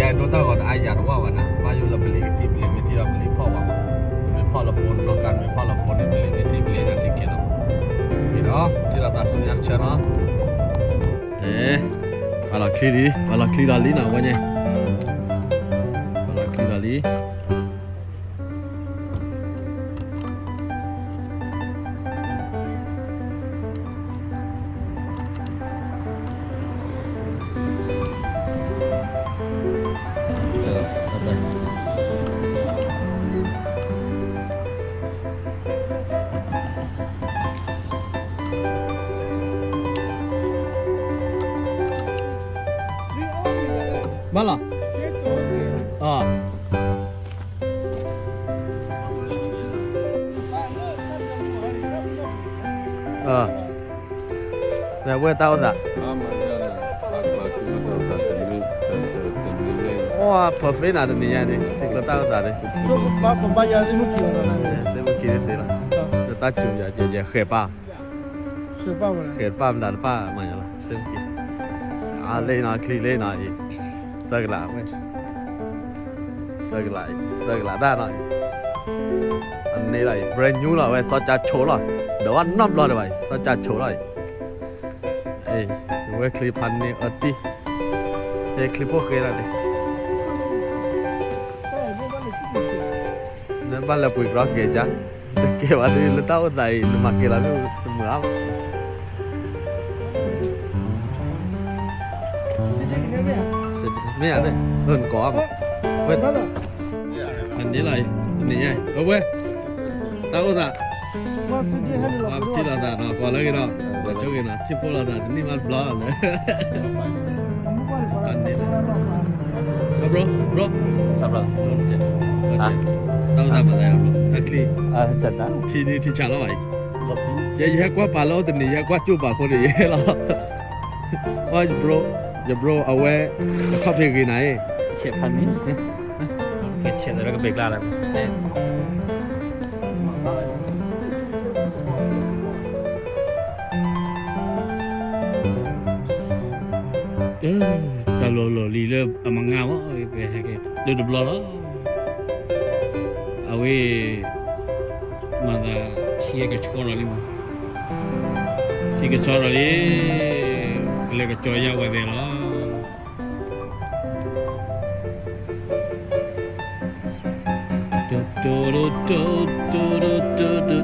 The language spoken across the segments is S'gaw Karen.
ယဒိတၢ်ဂီၤတအါယၤတဝၣ်ဘၣ်နၤ, ဘၣ်ယိၣ်လၢပလံၤကထံၣ်ပလံၤ မ့ၢ်ထံၣ်ဒီးပလံၤဖီၣ်ဝဲ, မ့ၢ်ဖီၣ်လၢ phone နီၢ်ကါ မ့ၢ်ဖီၣ်လၢ phone န့ၣ် ပလံၤမ့ၢ်ထံၣ်ပလံၤန့ၣ်ထံၣ်က့ၤလီၤ, ဒီး ထံၣ်လိာ်သးဆူညါတဆၢနီၤ, ပှၤလီၤချံလံ, ပှၤလီၤချံလီၤလံနီၤ ဝဲန့ၣ်, ပှၤလီၤချံလီၤလံ. ဘၣ်လီၤ, ဝဲတၢ်အိၣ်သး, အိၣ် perfect နၤတနံၤညါန့ၣ် ထံကျိတၢ်အိၣ်သးန့ၣ်, သ့ၣ်မုၢ်ကံန့ၣ်သ့လီၤ, တၢ်စူၤယၤ ယဲဃဲၤပၢ်, ဃဲၤတပၢ်မတၤတပၢ်မၤယၤလီၤ, သ့ၣ်မုၢ်ကံ, အါလၢနီၤ ချံလၢနီၤအံၤ, သၢကလးဝဲ သၢကလးအံၤ သၢကလးတၢ်နီၤအံၤ, အန့ၣ်လီၤအံၤ brand new လီၤ ဝဲသီကၢ်ဆိးလီၤ, ဒီးဝဲနီတဘျီဒံးဘၣ်အံၤ သီကၢ်ဆိးလီၤအံၤ, ဝဲချံဖးန့ၢ်အတံၢ်, ဟဲချံဖိၣ်ဃဲလီၤန့ၣ်, နဘၣ်လဲၤပှ့ၤကြီကဲၤကါ, တကဲဘၣ်ဒ်လၢတၢ်အိၣ်သးအံၤ နမၤကဲၤလီၤဒ်တမုာ်အါဘၣ် မ့ၢ်ဧါ, အၢ နကိးအါမး, ဝဲ ဖးန့ၢ်လီၤအံၤ တနံၤညါအံၤ အဝဲ တၢ်အိၣ်သး ပထံၣ်လိာ်သးနီၤ ကွၢ်လၢဂ့ၤဒီး ပဆိဂ့ၤနီၤ ထံၣ်ဖိၣ်လိာ်သးတနံၣ်မးတဘျီလီၤလၢ ဖးန့ၢ်လီၤ bro bro တၢ်အိၣ်သးမၤသး တၢ်ချံ ထံဒုထံဆးလီၤဘၣ်အံၤ ယဲယဟဲကွၢ်ပာ်လၢအိၣ်တနံၤ ယဟဲကွၢ်ပာ်လၢအိၣ်တနံၤ ယဟဲကွၢ်ကၠိပာ်ဖိန့ၣ် ယဟဲလီၤ ယ bro အဝဲ အခီၣ်ဖံးဂ့ၤနၤအံၤ ဆဲးဖးန့ၣ် ကဆဲးလၢကဘ့ၣ်ကျါလၢ တၢ်လီၤလီၢ်လံၤလၢအမၤငါဝဲ ပဟဲက့ၤဒိၣ်တဘျီလီၤ အဝဲ မၤသးထံကဆှီဒီးလံမး ထံကဆှီဒီးလံ ကလဲၤကစီၤယါဝဲသဲးလီၤ တိတိတိတိတိတိတိ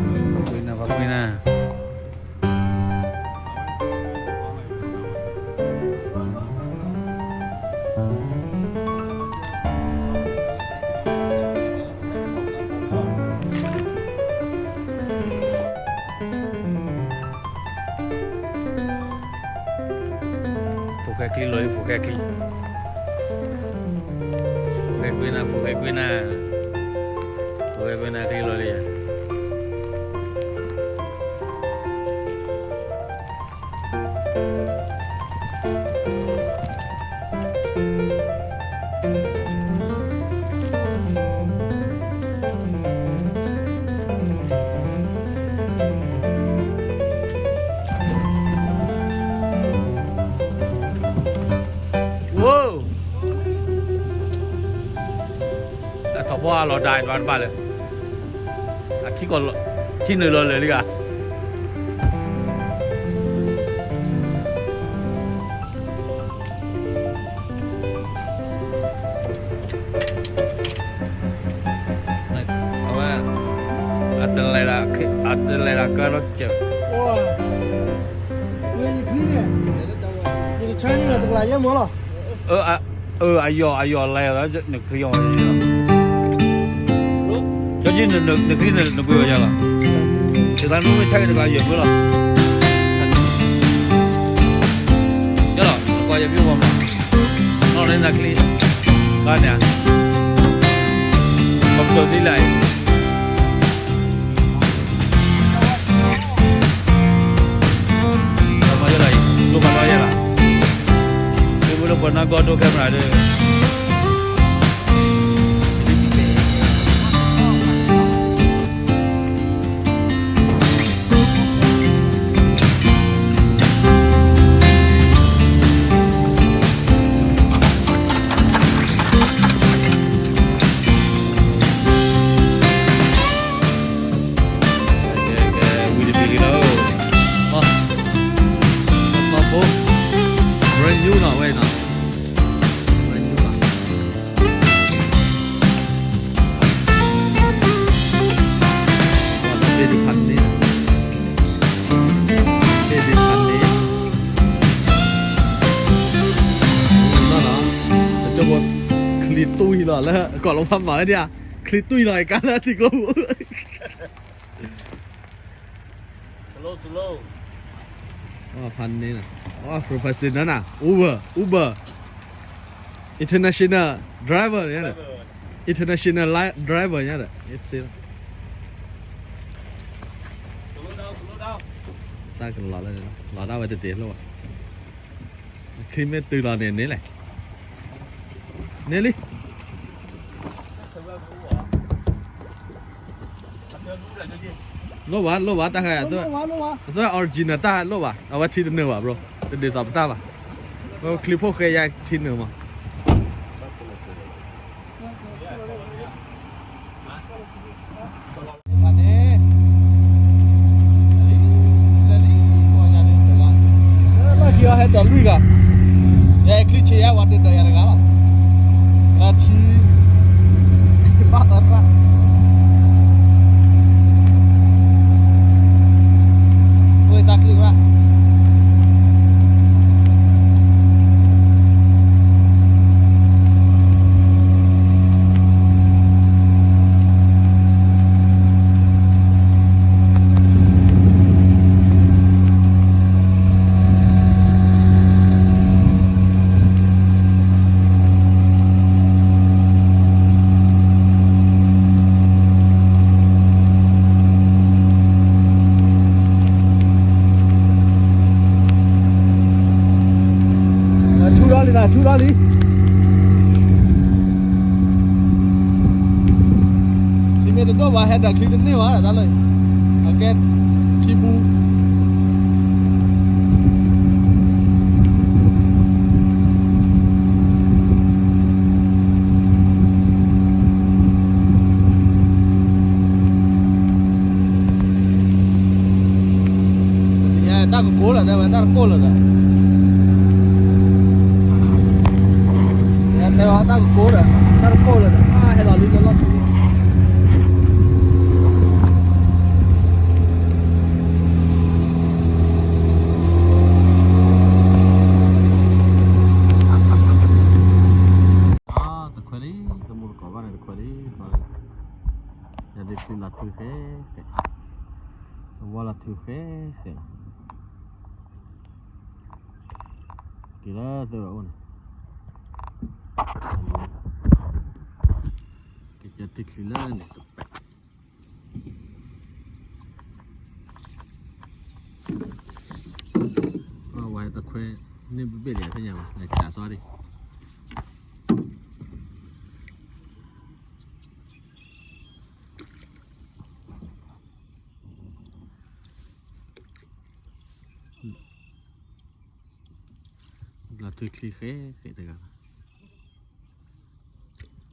ပှ့ၤနၤ ပှ့ၤနၤ ဖိၣ်ဃဲချံလီၤလံ ဖိၣ်ဃဲချံ ဖိၣ်ဃဲကွ့နၤ ဖိၣ်ဃဲကွ့နၤ ဖိၣ်ဃဲကွ့နၤချံလီၤလံယၤ ဝိ အထီၣ်ဖီအလီၤဒါဒွးတဘၣ်လၢ အထံကီၢ်လီၤ ထံနုာ်လီၤလၢာ်လံဂၤ အဝဲ အတလဲၤဒၣ် အတလဲၤဒၣ်ကၢထီၣ်စၢၤ ယကဆါန့ၣ်တကလးယဲၢ်မၢလီၤ အၢ အယီၤ အယီၤလဲၤ နချံအီၤ ကၠီကၠံ နချံနကွံာ်ဝဲယၤလီၤ တကလးနူမ့ၢ်ဆါက့ၤတကလးယဲၢ်မၢလီၤ ယလီၤ နကွၢ်ယပျိၢ်ဂီၤမး နီၢ်လၢနချံ ဘၣ်န့ၣ် ပကတိၤသံလၢအံၤ မၤယလီၤအံၤ ဒိၣ်မးနီၢ်ယဲလီၤ မ့ၢ်မ့ၢ်လၢပှၤနၢ်ကီၢ်ဒိၣ် camera ဒီး Woo! ဖးန့ၣ်, ဖးန့ၣ်, လီၤ, ကၠိဖိချံတူၢ်လီၤလၢ ကီးလီၤဖးမၤဝဲဒၣ်, ချံတူၢ်လီၤအကါလၢထံကျိပူၤ ဖးန့ၣ်, professional နၤ, Uber, Uber, international driver, international driver ညါဒီး တၢ်ကလီၤလၢ လီၤဒၣ်ဝဲတတ့ၢ်လိၣ်ဘၣ်, ချံမ့ၢ်တုၤလီၤန့ၣ်န့ၣ်လဲၣ်, န့ၣ်လံ လိၣ်ဘၣ် လိၣ်ဘၣ်တၢ်ခါ, အသၢ original တၢ်လိၣ်ဘၣ်, အဝဲထံတနုာ်ဘၣ် bro, တဒ်သိးပတၢ်ဘၣ်, ချံဖိဃဲယါထံနုာ်မး လၢခံအီၤဟဲဒီးလွံၢ်ဂၤ, ယဲချံဆံးယါဝဲဒၣ်ဒီးယၤတဂၤလီၤ, လၢထံ ဘၣ်သးရၣ် ဝဲတၢ်ချံရၣ် ထူထီၣ်လံလီၤ ထူထီၣ်လံ, ထံမ့ၢ်တဒိၣ်ဘၣ် ဟဲဒီးချံတန့ၢ်ဘၣ် တၢ်လၢ အကဲ ထံပူၤ တၢ်ကကိးလၢၤ တဲဝဲတၢ်တကိးလၢၤဒီး တဲဝဲတၢ်ကကိးဒီး တၢ်တကိးလၢၤဒီး အါ ဟဲလီၤလံလၢလီၢ်ခံ တခွဲးလံ တမူတကိးဘၣ်န့ၣ် တခွဲးလံ ယၤဒ်ချံလီၤထုဃဲဃဲ တဝီလီၤထုဃဲဃဲလီၤ က့ၤလၢသၢဘၣ်အိၣ်န့ၣ် က့ၤကၢထံချံလၢန့ၣ် တပဲာ် ဝဲတခွဲးန့ၣ် ဘ့ၣ်ဘ့ၣ်လံ သ့ၣ်ညါဘၣ် နကးစီဒံး လီၤထုချံဃဲဃဲတဂၤဘၣ်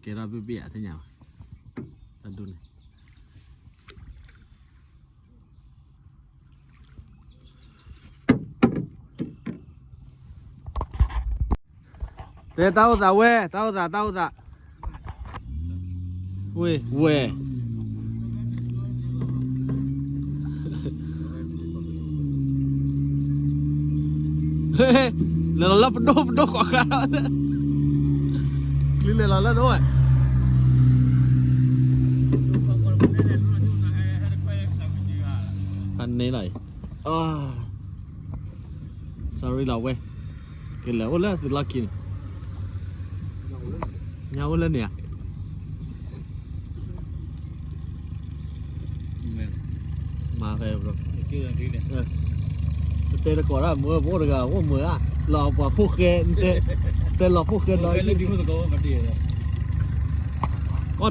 ကဲထီၣ်ဘ့ၣ်ဘ့ၣ်ဧါ သ့ၣ်ညါဘၣ် တၢ်ဒိၣ်န့ၣ် တဲတၢ်အိၣ်သးဝဲ တၢ်အိၣ်သး တၢ်အိၣ်သး ဝဲ ဝဲ လဲၤလီၤလၢပဒိၣ်ပဒိၣ်ဃီဃာ် ချံလဲၤလီၤလၢဒိၣ်ဝဲ ဖးန့ၣ်လီၤအံၤ sorry လီၤဝဲ ကလဲၤအိၣ်လၢသုလီၢ်ခံန့ၣ် ညါအိၣ်လၢန့ၣ်ဧါ မၤဖဲ bro ပတဲတကိးဒၣ်မုာ် ပအိၣ်တဂၤ အိၣ်မုာ်ဧါ လီၤပှၤဖိၣ်ဃဲ တဲလီၤဖိၣ်ဃဲဒီး အီၣ်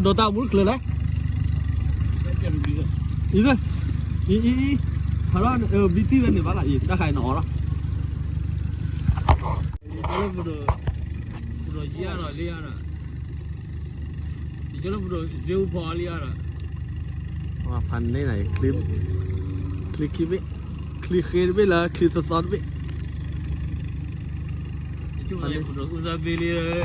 ဒိတၢ်မူတချုးလဲၣ် အံၤ အံၤ အံၤ ဖးလီၤ ဘံတံၢ်ဝဲန့ၣ်ဘၣ်လီၤ အံၤ တၢ်ခါအံၤနအီၣ်လီၤ ပဒီးယၤဒီးလံယၤဒီး ယကလၢပဒီးစ့အူဖီလံယၤဒီး ဖးန့ၣ် ချံခံဘ့ၣ် ချံဃ့တဘ့ၣ်လၢချံသီသီတဘ့ၣ် ပဒီးအူသၣ်ဘ့ၣ်လံ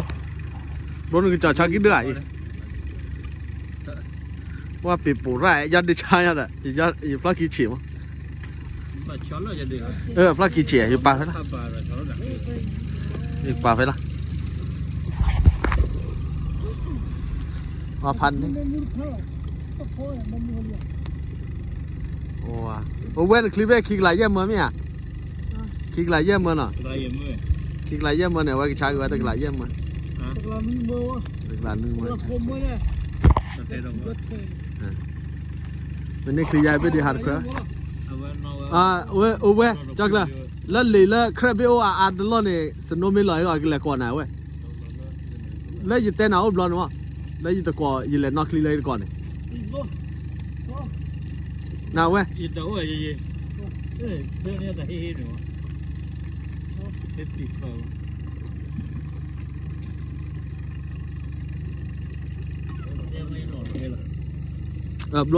ဘိနကစၢ်ဆါကံဒၢအံၤ ပှၤပ့ၤပိာ်ရၣ် ယီၤဒ့ဆါယီၤဒီး ယဖျီၣ်ခံဆံးမး, ဖျီၣ်ခံဆံး ယပာ်ဖဲလီၤ, ယပာ်ဖဲလီၤ, အဖးန့ၣ်, အဝဲနချံဘ့ၣ်ခံကလးယဲၢ်မၢမ့ၢ်ဧါ, ခံကလးယဲၢ်မၢနီၤ, ခံကလးယဲၢ်မၢန့ၣ် အဝဲကဆါက့ၤဝဲတကလးယဲၢ်မၢ, တကလးနွံမၢ, မ့ၢ်န့ၢ်ချံယါဘ့ၣ်ဒံးဟးတခွဲး, အဝဲ အိၣ်ဝဲ ကၠီကျၢၤ, လၢလံာ်လၢ crab ဘ့ၣ်အိၣ်အါအါတလီၢ်န့ၣ် snow မ့ၢ်လီၤအဂီၢ် ကလဲၤကိးနၤဝဲ, လၢယတဲနၤအိၣ်ဘျီန့ၣ်မး, လၢယတကိး ယလဲၤနီၣ်ချံလၢယတကိးန့ၣ်, နဝဲ ဘျီ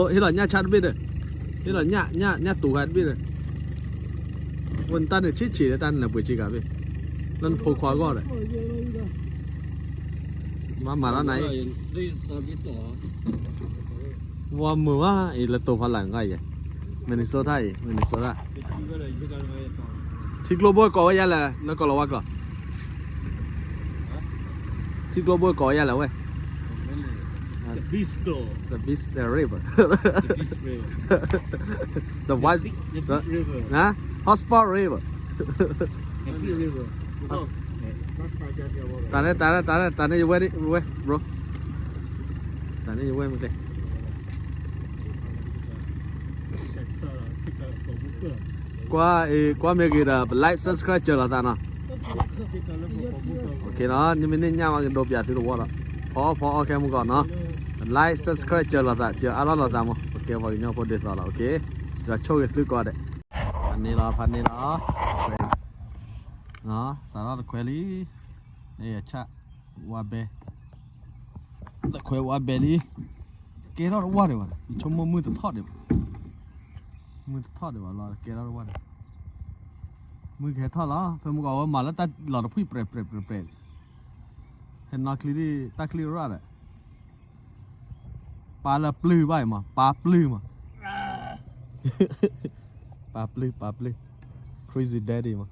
ဟ့ၣ်လီၤညၣ်ဆၣ်တဘ့ၣ်ဒီး, ဟ့ၣ်လီၤညၣ် ညၣ် ညၣ်တူၤဂၤတဘ့ၣ်ဒီး, ဝဲနတၢ်န့ၣ်ဆံးဆံးလၢတၢ်နလဲၤပှ့ၤစ့ကၤဘ့ၣ်, လၢနဖိခွါအဂီၢ်ဒီး, မၤမၤလီၤနၤအံၤ, ဝဲမုာ်ဝဲအံၤလၢတိၤဖီလာ်နဂီၢ်ယဲ, Minnesota အံၤ Minnesota ထံကျိဘိကိးဝဲယါလဲၣ် လၢကီၢ်လီၤဝါကျိာ်, ထံကျိဘိကိးဝဲယါလဲၣ်ဝဲ, the beast, the beast river, the white, hotspot river, တၢ်န့ၣ် တၢ်န့ၣ် တၢ်န့ၣ် ယဝဲ ယဝဲ bro, တၢ်န့ၣ်ယဝဲမ့ၢ်ကဲ ကွၢ်အံၤ ကွၢ်မ့ၢ်ဂ့ၤဒီး ပ like subscribe စၢၤလိာ်သးနီၤ, နမ့ၢ်န့ၢ်ညၣ်မး ကဒိးပၠးသုတဝီဒီး, ဖီအီၣ်ဖီအီၣ်ခဲမုၢ်ကီးနီၤ, like subscribe စၢၤလိာ်သး စၢၤအါထီၣ်လိာ်သးမး, ပကဲပှၤကညီဖိဒ်သိးလီၤ, ဖးန့ၢ်လီၤ ဖးန့ၢ်လီၤ, စးထီၣ်တခွဲးလံ, ယဆၣ် ဝါဘဲ, တခွဲးဝါဘဲလံ, ကဲထီၣ်တဝၢ်ဒံးဘၣ်, ယဆိကမိၣ်မုၢ်တထီၣ်ဒံးဘၣ်, မုၢ်တထီၣ်ဒံးဘၣ်လီၤ ကဲထီၣ်တဝၢ်ဒံး, မုၢ်ကဟဲထီၣ်လီၤ, ဖဲမုၢ်ဂီၤဝဲမၤလၢတၢ်လီၤတဖှံၣ်ပြဲးပြဲးပြဲးပြဲး, ဟဲနီၣ်ချံဒ် တၢ်ချံရၣ်ဒီး ပၢ်လၢပျုၢ်ဘၣ်အံၤမး ပၢ်ပျုၢ်မး, ပၢ်ပျုၢ် ပၢ်ပျုၢ်, crazy daddy မး,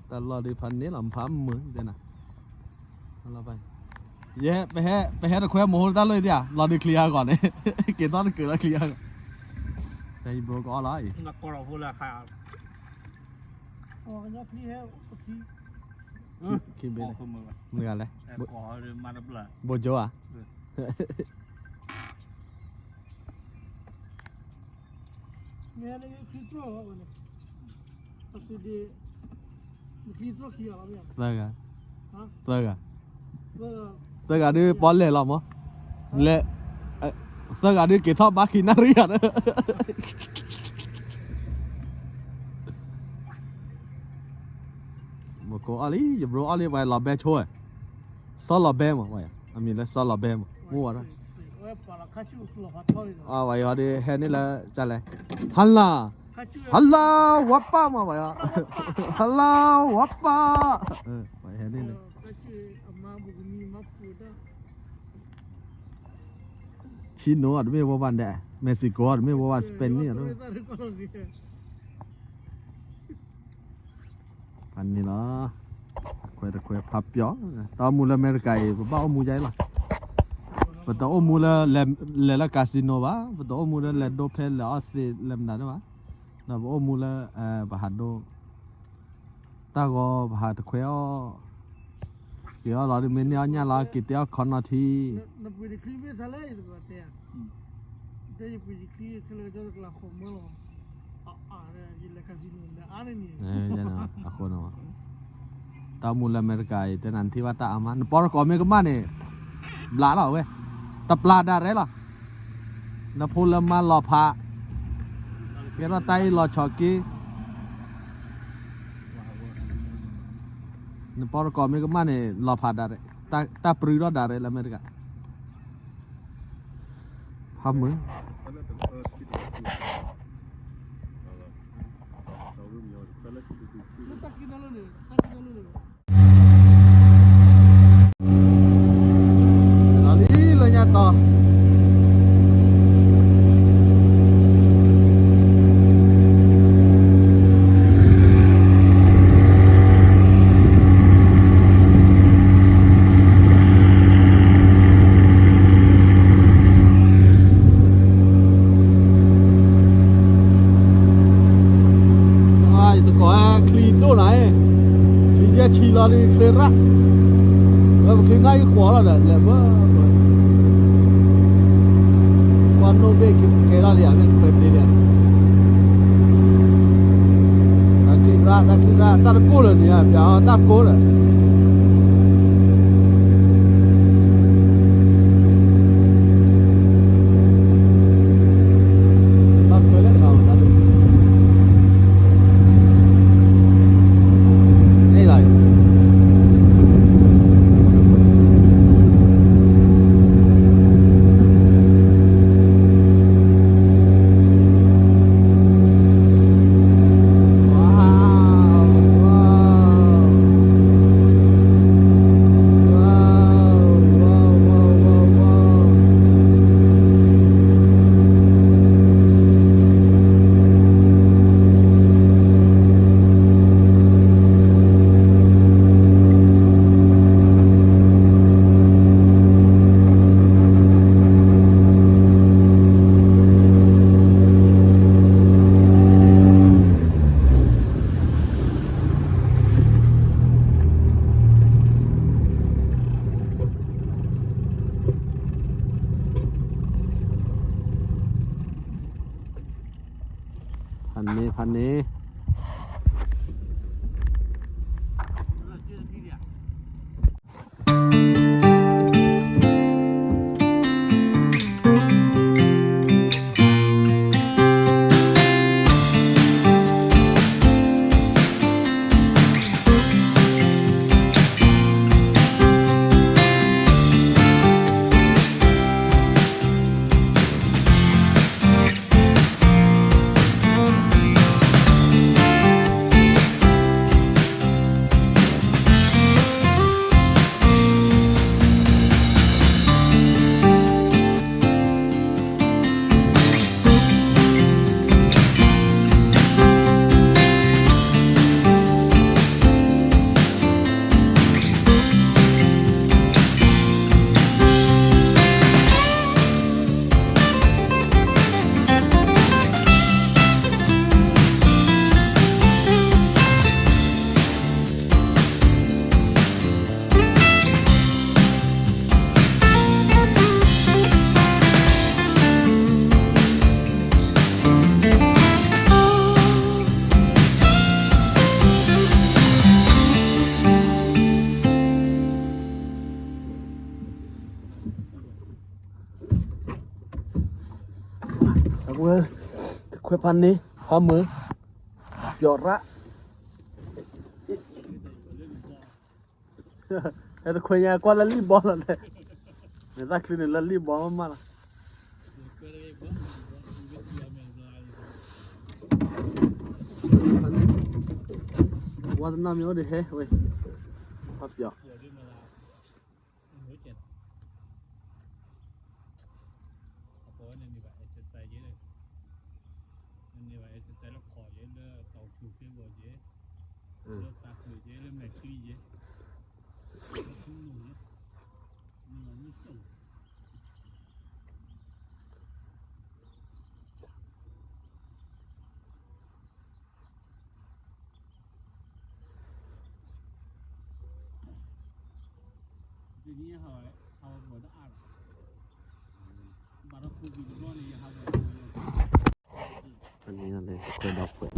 တၢ်လီၢ်ဒ်ဖးန့ၢ်လီၤ မဖးမုာ်တဲနၤ, ယဲ ပဟဲ ပဟဲတခွဲးမိၢ်ဟိတၢ်လီၢ်အံၤသ့ဧါ, လီၤဒုးချံဟးဂီၤန့ၣ်, က့ၤသီၣ်တကုာ်လီၤချံဟးဂီၤ, တၢ်ဟံးဘိကအီၣ်လီၤအံၤ, ခံဘ့ၣ်, မုၢ်ဂၤလဲၣ်, ဘိကၠိဧါ, သၢဂၤ, သၢဂၤ, သၢဂၤဒုးပီၣ်လဲၣ်လီၤမး, လဲၤ, သၢဂၤဒုးက့ၤထီၣ်ဘါခံနၣ်ရံၣ်ဧါ, မကိးအီၣ်လံ ယ bro အီၣ်လံ ပှၤလီၤဘဲဆိၣ်ဝဲ, စီလီၤဘဲမး အမံၤလၢစီလီၤဘဲမး မ့ၢ်ဝဲဒၣ် ပှၤအံၤဟီဒုးဟဲန့ၢ်လၢ ကလဲၣ်, ဟလၢ ဟလၢ ဝါပၢ်မး ပှၤအံၤ, ဟလၢ ဝါပၢ်, ပှၤဟဲန့ၢ်လၢ ဆံနိတမ့ၢ်ဝဲဘၣ်ဒဲး, Mexico တမ့ၢ်ဝဲဘၣ် Spanish တမ့ၢ် ဖးန့ၣ်လီၤ, တခွဲးတခွဲးဖးပျီၣ်, တၢ်အိၣ်မူလၢအမဲရကၤအံၤ ပဘၣ်အိၣ်မူဒ်အံၤလီၤ, ပတအိၣ်မူလၢ လဲၤလၢ casino ဘၣ်, ပတအိၣ်မူလၢလဲၤဒိဖဲလဲၤအီၣ်သ့လဲၤမနုၤတဘၣ်, ဒီးပအိၣ်မူလၢ ပဟးဒိ တၢ်ဂီၤပဟးတခွဲးအီၣ်, က့ၤအီၣ်လီၤဒ်မ့ၢ်န့ၢ်အီၣ်ညၣ်လီၤ က့ၤတဲအီၣ်ခီနီၤထံ အဃိန့ၣ် တၢ်အိၣ်မူလၢအမဲရကၤအံၤ တဲနၤနထံၣ်ဘၣ်တၢ်အါမး, နပီတကိးမ့ၢ်ကမၣ်န့ၣ် ဘျးလီၤဝဲ, တပျၢ်ဒၣ်ရဲၣ်လီၤ, နဖိလၢမါလီၤဖး, ကဲထီၣ်တၢ်အ့ၣ်လီၤဆီၣ်က့, နပီတကိးမ့ၢ်ကမၣ်န့ၣ် လီၤဖးဒၣ်ရဲၣ်, တၢ်ပြူထီၣ်ဒၣ်ရဲၣ်လၢအမဲရကၤ ဖးမုာ် လီၤလံလၢညါတီၤ, ဆံလီၤဒုးချ့ရၣ်, ဝဲပချ့နၢ်အံၤဃီလီၤဒီး လဲၤဘၢဘၢ, ပှၤနိၣ်ဘ့ၣ်က့ၤကဲထီၣ်လံဧါ မ့ၢ်တခွဲးပျ့ၤလံဧါ, တၢ်ချံၣ်ရၣ် တၢ်ချံၣ်ရၣ် တၢ်တကိၢ်လၢာ်န့ၣ် ပျးအီၤတၢ်ကိၢ်လၢာ် ဖးန့ၣ် ဖးန့ၣ် အဝဲ တခွဲးဖးန့ၣ် ဖးမုၢ် ပျီၣ်ရၣ် ဟဲတခွဲးညါကွၢ်လၢလံၣ်ဘီလီၤလဲၣ်, နသးချ့န့ၣ်လၢလံၣ်ဘီမးမးလီၤ, ဝါတနီၢ်မ့ၢ်အိၣ်ဒီးဟဲဝဲ, ဖးပျီၣ် အဝဲန့ၣ်န့ၢ်ဘၣ် exercise ယဲ, န့ၢ်ဘၣ် exercise လၢခီၣ်ယဲ လၢတၢ်အိၣ်ဆူၣ်သ့ဝဲယဲ, လၢသးခုယဲ လၢမဲာ်ချံယဲ, လၢထူနိၣ်ယဲ, န့ၢ်ဘၣ်မ့ၢ်ဆိၣ် အန့ၣ်လၢခွဲးဒီးခွဲး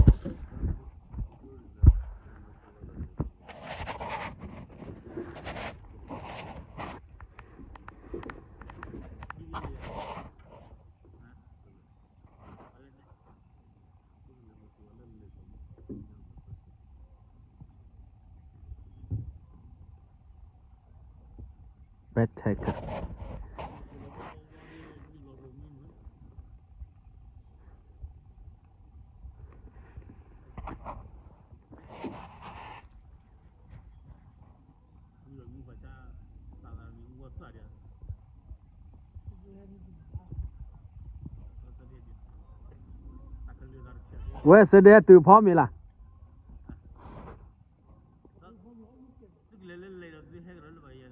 ပဲထဲက ဝဲစ့ဒဲတုၤဖီမ့ၤလၢ်,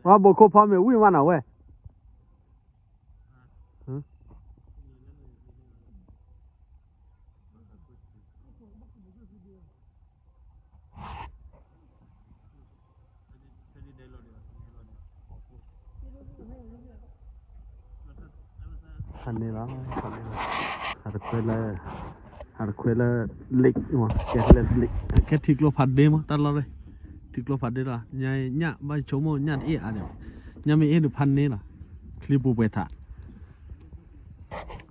ဝဲဘိခိၣ်ဖီမ့ၤဝံၣ်မးနီၤဝဲ. ဖးန့ၢ်လီၤ, ဖးန့ၢ်လီၤ, ဟးတခွဲလၢ, ဟးတခွဲလၢ lake မး, ကဲလၢ lake, ကဲထံကျိဖးဒ့မး, တၢ်လီၢ်ရ့ၣ်, ထံကျိဖးဒ့လီၤ, ညါညၣ်ဘၣ်ဆိကမိၣ်ညၣ်တအ့ၣ်အါဒီး, ညၣ်မ့ၢ်အ့ၣ်ဒုးဖးန့ၢ်လီၤ, ချံပူၤပှဲၤထး,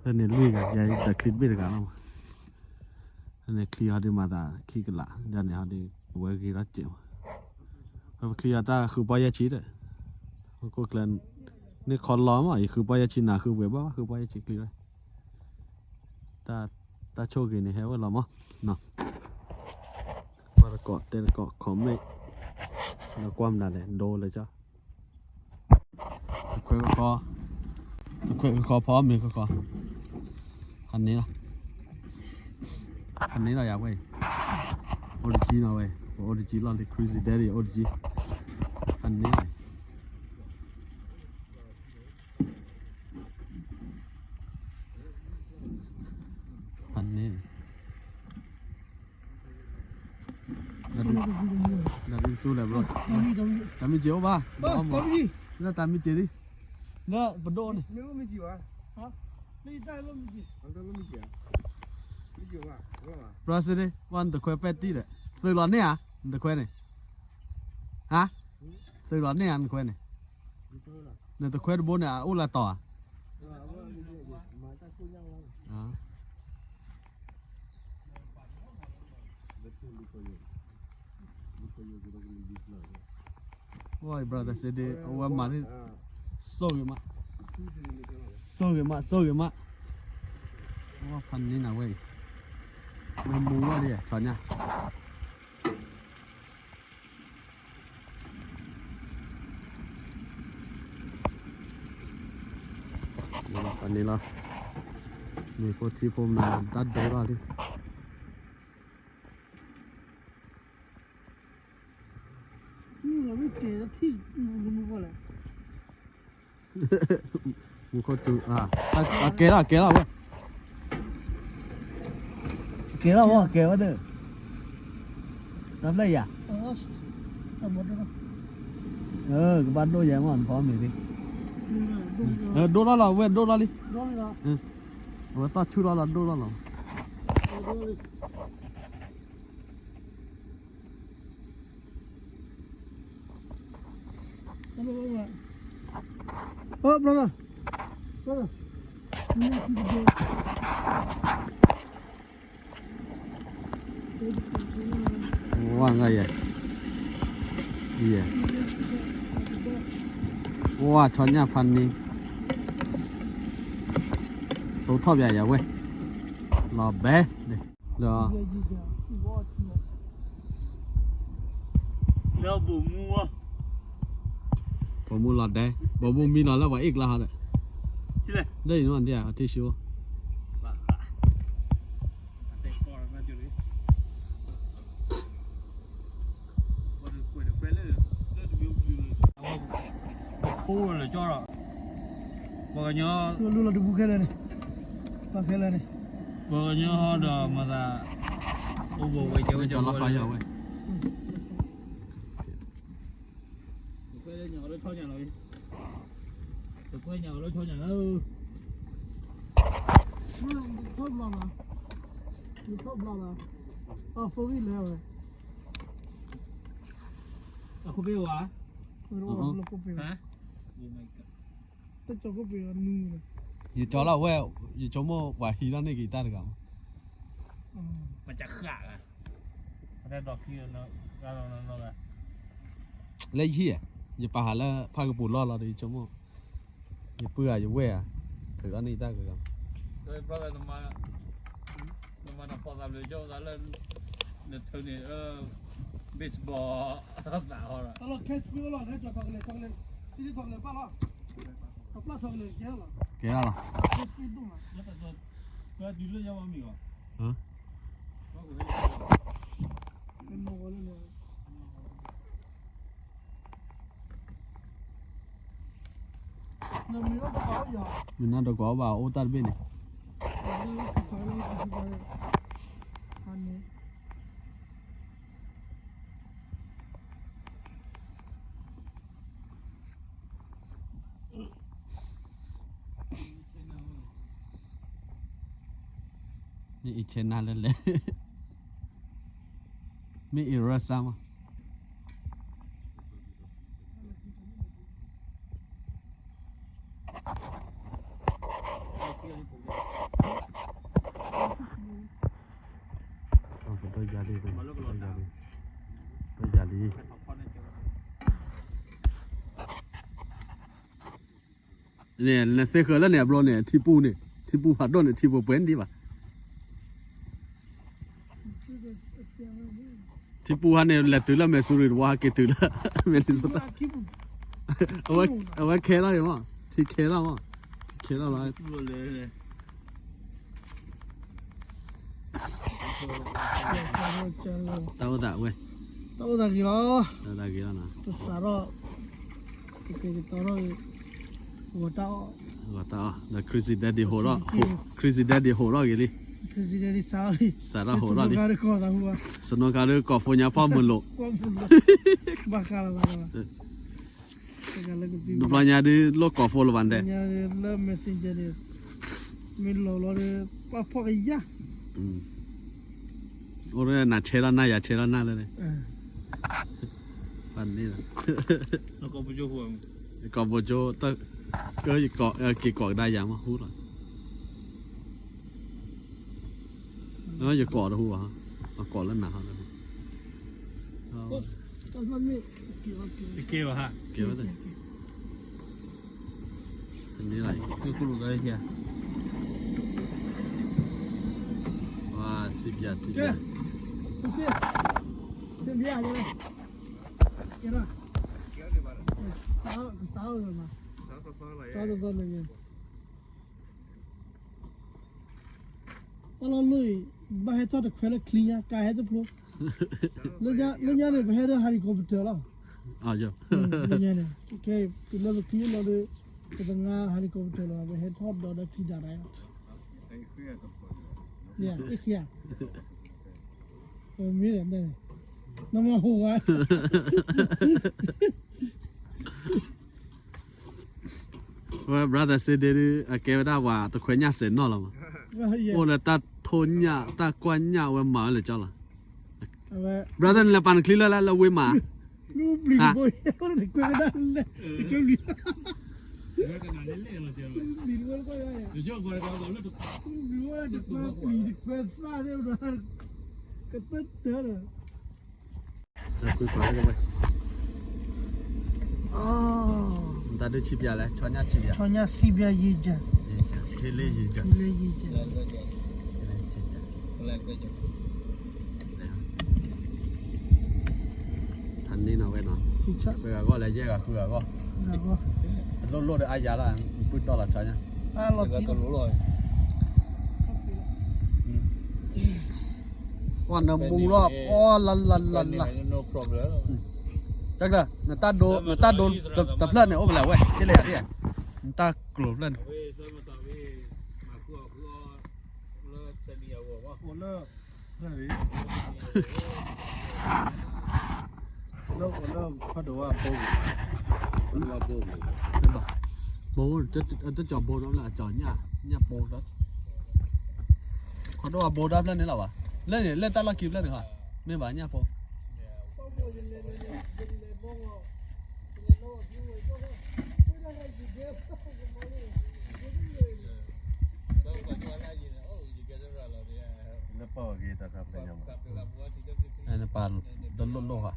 ဖဲန့ၣ်လွံၢ်ဂၤ, ယၤတချံတဘ့ၣ်တဂၤလီၤမး, ဖဲန့ၣ်ချံဟီဒုးမၤသးခံကလး, ယၤန့ၣ်ဟီဒုး အဝဲဂ့ၤထီၣ်စဲးမး, ပချံအတၢ်ဃုပီၢ်ယဲၢ်ဆံဒီး, ဟီၣ်ခိၣ်ချၢ, န့ၢ်ခီလီၤမး, ယဃုပီၢ်ယဲၢ်ဆံ နၤဃုပှဲၤဘၣ်, ဃုပီၢ်ယဲၢ်ဆံချံလီၤ, တၢ်ဆိၣ်ဂ့ၤန့ၣ်ဟဲဝဲလီၤမး, ပှၤတကိးတဲတကိး comment, လၢကွၢ်မနုၤလဲၣ် ဒိလၢကၠီ တခွဲဃီ, တခွဲဃီဖီမ့ၤဃီဃီ, ဖးန့ၢ်လီၤ, ဖးန့ၢ်လီၤယၤဝဲအံၤ, အိၣ်တကံနီၤဝဲ, ပအိၣ်တကံလီၤလံ Crazy Daddy အိၣ်တကံ, ဖးန့ၢ်လီၤ, ဖးန့ၢ် နဒုးသူလဲၣ် bro, တၢ်မ့ၢ်စ့းအိၣ်ဘၣ်, လၢတၢ်မ့ၢ်စ့းဒံး, လၢပဒိၣ်န့ၣ်, ဘြၣ်စ့ဒံး, ပှၤနတခွဲပဲတံၢ်ဒီး, သုးလီၤန့ၢ်ဧါ, နတခွဲန့ၣ်, ဟါ, သုးလီၤန့ၢ်ဧါ နတခွဲန့ၣ်, နတခွဲတဘိန့ၣ် အအိၣ်လၢတီၤဧါ ဝဲ brother စ့ဒ့ အဝဲမၤန့ၣ်, စိဂ့ၤမး, စိဂ့ၤမး စိဂ့ၤမး, ဝဲဖးန့ၢ်နၤဝဲအံၤ, ဝဲမူဝဲဒၣ်ထီညါ ဖးန့ၢ်လီၤ, မ့ၢ်ဖိထံဖိမၤတၢ်ဒိလီၤလံ မူခိၣ်တူ, ကဲလီၤ ကဲလီၤဝဲ, ကဲလီၤဝဲ ကဲဝဲသ့ၣ်, တၢ်ဖျဲၣ်ယၤ, ကဘၣ်ဒိၣ်ယဲမး နဖီမ့ၤသ့ၣ်, ဒိၣ်ထီၣ်လီၤ ဝဲဒိၣ်ထီၣ်လံ, အဝဲသီၣ်ဆူၣ်ထီၣ်လီၤ ဒိၣ်ထီၣ်လီၤ Hello, brother. Brother. ဝါငါယဲ, ယဲ, ဝါဆီညၣ်ဖးန့ၣ်, သိထီၣ်ပယၤယၤဝဲ, လီၤဘဲ, ဒီး လၢဘိၣ်မူ, ဘိၣ်မူလီၤဒဲ, ဘိၣ်မူမံလီၤလၢပှၤအ့ၣ်ကျါဟီဒီး, လၢအံၤနီၣ်ဒ်အထံၣ်ဆူ ပှၤလၢကၠီဒီး, ပှၤကညီ, ပှၤကညီဒီးမၤသး, အိၣ်ဘိၣ်ဝဲကဲဝဲကၠီလီၤဃာ်ယၤဝဲ, တခွဲညါလၢဆီညၣ်လီၤ, တခွဲညါလၢဆီညၣ်လီၤ, ထီၣ်ဘျီလီၤ, ထီၣ်ဘျီလီၤ, အဖိဂံၢ်လဲၤဝဲ အခိၣ်ပ့ၤဝဲ, တၢ်ကီၢ်ပ့ၤနူ, ယကၠီလီၤဝဲ, ယဆိကမိၣ်ပှၤဟံးထီၣ်န့ၢ်က့ၤတၢ်တဂၤမး, ပှၤကဃၣ်ဂၤ, လၢယဟံၣ်, ယပာ်ဟးလၢဖးကပူၤလီၢ်လီၤဒီး ယဆိကမိၣ်, ယပုၢ်ဧါ ယဝဲၢ်ဧါ, ထုးထီၣ်န့ၢ်တၢ်ဂၤဂၤ နမၤတၢ်ဖီၣ်သးဘျုးကၠီသးလၢ နထုးန့ၢ် baseball သးဟီဒီး ကဲလီၤလီၤ, ကဲလီၤလီၤ. မ့ၢ်နၤဒီးကွၢ်အိၣ်ဘၣ်အိၣ်တၢ်တဘ့ၣ်န့ၣ်, အ မ့ၢ်အံၤဆဲးနါလဲၣ်လဲၣ်, မ့ၢ်အံၤရၢစၢ်မး, နသ့ၣ်ဃၢၤလၢန့ၣ်အဘျီန့ၣ် ထံပူၤန့ၣ် ထံပူၤဖးဒိၣ်န့ၣ် ထံပူၤပှဲၤဒံးဘၣ်. ထံပူၤဟါန့ၣ် လဲၤတုၤလၢ Missouri တဝီ ဟဲက့ၤတုၤလၢ Minnesota. အဝဲခဲထီၣ်အံၤမး, ထံခဲထီၣ်မး, ထံခဲထီၣ်လီၤ. တၢ်အိၣ်သးဝဲ, တၢ်အိၣ်သးဂ့ၤလီၤ, တၢ်အိၣ်သးဂ့ၤလီၤနီၤ, တစးထီၣ်, ကကဲကတီၤထီၣ်, ဂီၤတၢ်အီၣ်, ဂီၤတၢ်အီၣ်, ဒီး Crazy Daddy ဟိးထီၣ်, Crazy Daddy ဟိးထီၣ်ဂ့ၤလံ, စးထီၣ်ဟိးထီၣ်လံ, စနိခါဒုးကိးဖိညါဖီမုၢ်လိာ်, ဘၣ်ဃးလီၤဘၣ်လီၤဘၣ် တဘျီညါဒုးလိၣ်ကိးဖိလၢၤဘၣ်ဒဲး, ညါလၢ Messenger န့ၣ်, မ့ၢ်လီၤလီၤဒီး ပှၤဖီၣ်ကယၢ်, အိၣ်ဒီးနၤဆဲးလီၤနၤ ယၤဆဲးလီၤနၤလၢ, ပှၤန့ၣ်လီၤ, ကိးဖိကၠိ, က့ၤကိးကဒါယၤမး ဟူလီၤ. ယကိးတဟူဘၣ်, အကိးလၢနၤဟီ, တကဲဘၣ်, ကဲဘၣ်, တန့ၢ်လီၤ, ဝါ, စံးပၠး, စံးပၠး, တၢ်လီၢ်လၢအံၤ ဘၣ်ဟဲထီၣ်တခွဲလၢချံညါ ကါဟဲတဖျိ, လၢညါန့ၣ် ပဟဲဒီး helicopter လီၤ, လၢညါန့ၣ် ကဲ တုၤလၢပချံလီၤဒီး ပတငါ helicopter လီၤ ပဟဲထီၣ်ဒီးဒီးချံဒၣ်ရၣ်, မ့ၢ်, နမၤဟိဝဲ ဝဲ brother စ့ဒ့ဒုး အကဲဝဲဒၣ်ပှၤတခွဲညၣ်စဲးနီၣ်လီၤမး, အိၣ်လၢတၢ်ထိညၣ်တၢ်ကွၢ်ညၣ်ဝဲမၤဝဲလၢကၠီလီၤ, brother နလဲၤပာ်နချံလၢလၢဝ့ၢ်မး, နတၢ်ဒုးဆံးပၠးလဲၣ်, ဆီညၣ်ဆံးပၠး, ဆီညၣ်ဆံးပၠးယံာ်ကၢ, ဟ့လ့ယံာ်ကၢ, ဟ့လ့ဆံးပၠး, တၢ်န့ၣ်နီၤဝဲနီၤ, ပှဲၤဂၤဂီၢ်လဲၣ် ယဲၢ်ဂၤဃုဂၤဂီၢ်, အလိၣ်လိၣ်ဒီးအါယၤလီၤ, ပုၢ်တီၢ်လီၤဆီညၣ် ပှၤနမူလီၤ, အီလၢလၢလၢလၢ, တၢ်ကျၢၤ နတၢ်ဒိ နတၢ်ဒိတဖျၢၣ်န့ၣ် အိၣ်ဖဲလဲၣ်ဝဲ ဟ့ၣ်လၢယၤဒ်, နတၢ်ကျိၤဖျၢၣ်န့ၣ်, လၢ ဘိ တကီၤဘိဒီးလၢအကီၤညၣ် ညၣ်ပိဒီး ခီဒိၣ်အဘိဒီးဖျၢၣ်န့ၣ်လီၤဘၣ်, လၢန့ၣ် လၢတၢ်လီၢ်ခံဖျၢၣ်န့ၣ်ဃီ, မ့ၢ်ဘၣ်ညၣ်ဖိ, နပာ်တလိၣ်လိၣ်ဃီ.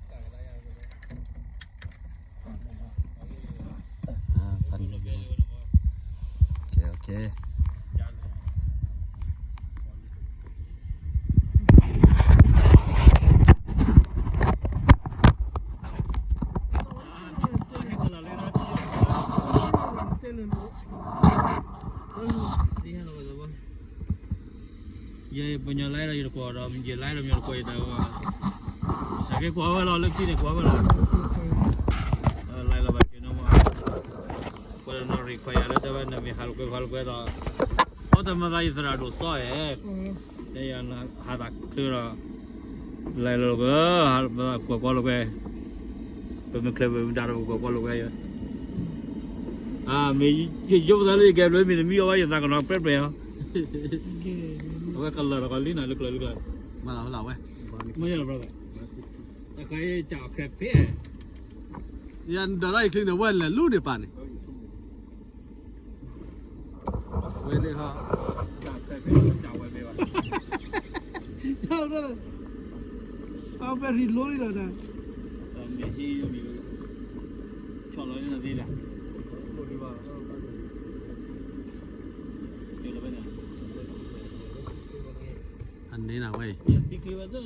Yé, ပညီ live ဒီးယတကွၢ်ဒီး ယ live ဒီးမညီတကွၢ်ယတၢ်ဝဲ, နက့ကွၢ်ဝဲလီၤ လၢခံန့ၣ်ကွၢ်ဝဲလီၤ, live လီၤဘၣ်က့ၤနီၤမး, ကွၢ်ဒီးနီၣ် require လၢတဲဝဲ နမ့ၢ်ဟးလိာ်ကွဲ ဟးလိာ်ကွဲဒီး, အီၣ်တမၤသးယသရၣ်ဒိၣ်စီအဲ, တဲယၤဟးသးချၢဒီး, live လီၤကွဲ, ကွၢ်ကွၢ်လိာ်ကွဲ, ပမ့ၢ်ချဲပမ့ၢ်ဒါဒီး ပကွၢ်ကွၢ်လိာ်ကွဲ, မ့ၢ်ယယိပသးလၢယကဲဘျုးမ့ၢ်တမံၤအီၤဘၣ် ယသးကနီၤပြဲပြဲလီၤ. အဝဲကလၢာ်ဒီးကလံနီၤ လၢကျၢၤလၢကျၢၤ, မ့ၢ်ယၤလီၤ brother, တခါအံၤကၠးအီၤခဲဖ့, ယဒၢးထီၣ်ယချံန့ၣ် ဝဲလဲၤလူန့ၣ်ပၢ်န့ၣ်, ဝဲန့ၣ်ဟီ, အ battery low လံလီၤ, အန့ၣ်နၤဝဲအံၤ,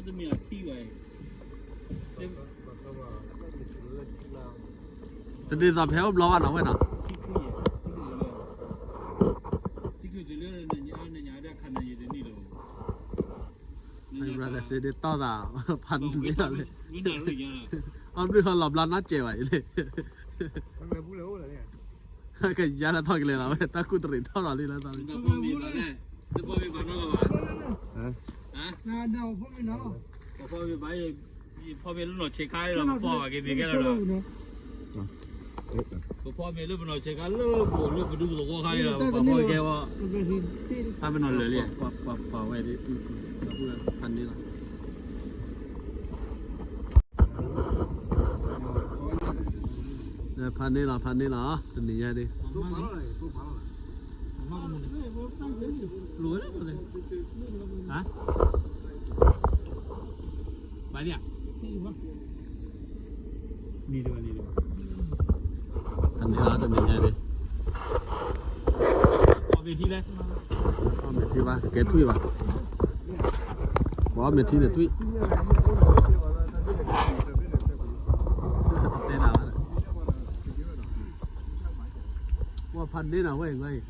တဒ်သိးဖဲအိၣ်ဘျီဘၣ်နီၤ ဝဲနီၤ, တဒ်သိးဖဲအိၣ်ဘျီဘၣ်နီၤဝဲနီၤ, အ brother စ့ဒ့တီၢ်သး, ဖးန့ၢ်လီၤလံ, အီၣ်ဘျုးဟီလီၤဘျါနီၢ်ကဲးဘၣ်အံၤလံ, ကယါလၢထီၣ်ကလဲၤလီၤဝဲ တၢ်ကူၣ်တရံးထီၣ်လီၤလံလၢသီလံ, ပဖီမ့ၤလၢနီၢ်ဆံးခါလီၤ ပဖီမ့ၤလၢပနီၢ်ဆံးခါလီၤဒီး ပဖီမ့ၤလၢပနီၢ်ဆံးခါလၢပအိၣ်လၢပဒူသဝီခါလီၤ ပဖီကဲဝဲ, ဖးမ့ၤနီၢ်လၢာ်လံ, ပှၤဝဲဒၣ်, ဖးန့ၢ်လီၤ, ဖးန့ၢ်လီၤ ဖးန့ၢ်လီၤ တနံၤညါဒ် ဖးန့ၢ်လီၤ တနံၤညါဒ်, အီၣ်မ့ၤထံဘၣ် ကဲထွံၣ်ဘၣ်, ပှၤအီၣ်မ့ၤထံန့ၣ်ထွံၣ်, တဲနၤဘၣ်, ပှၤဖးန့ၢ်နၤဝဲအံၤ,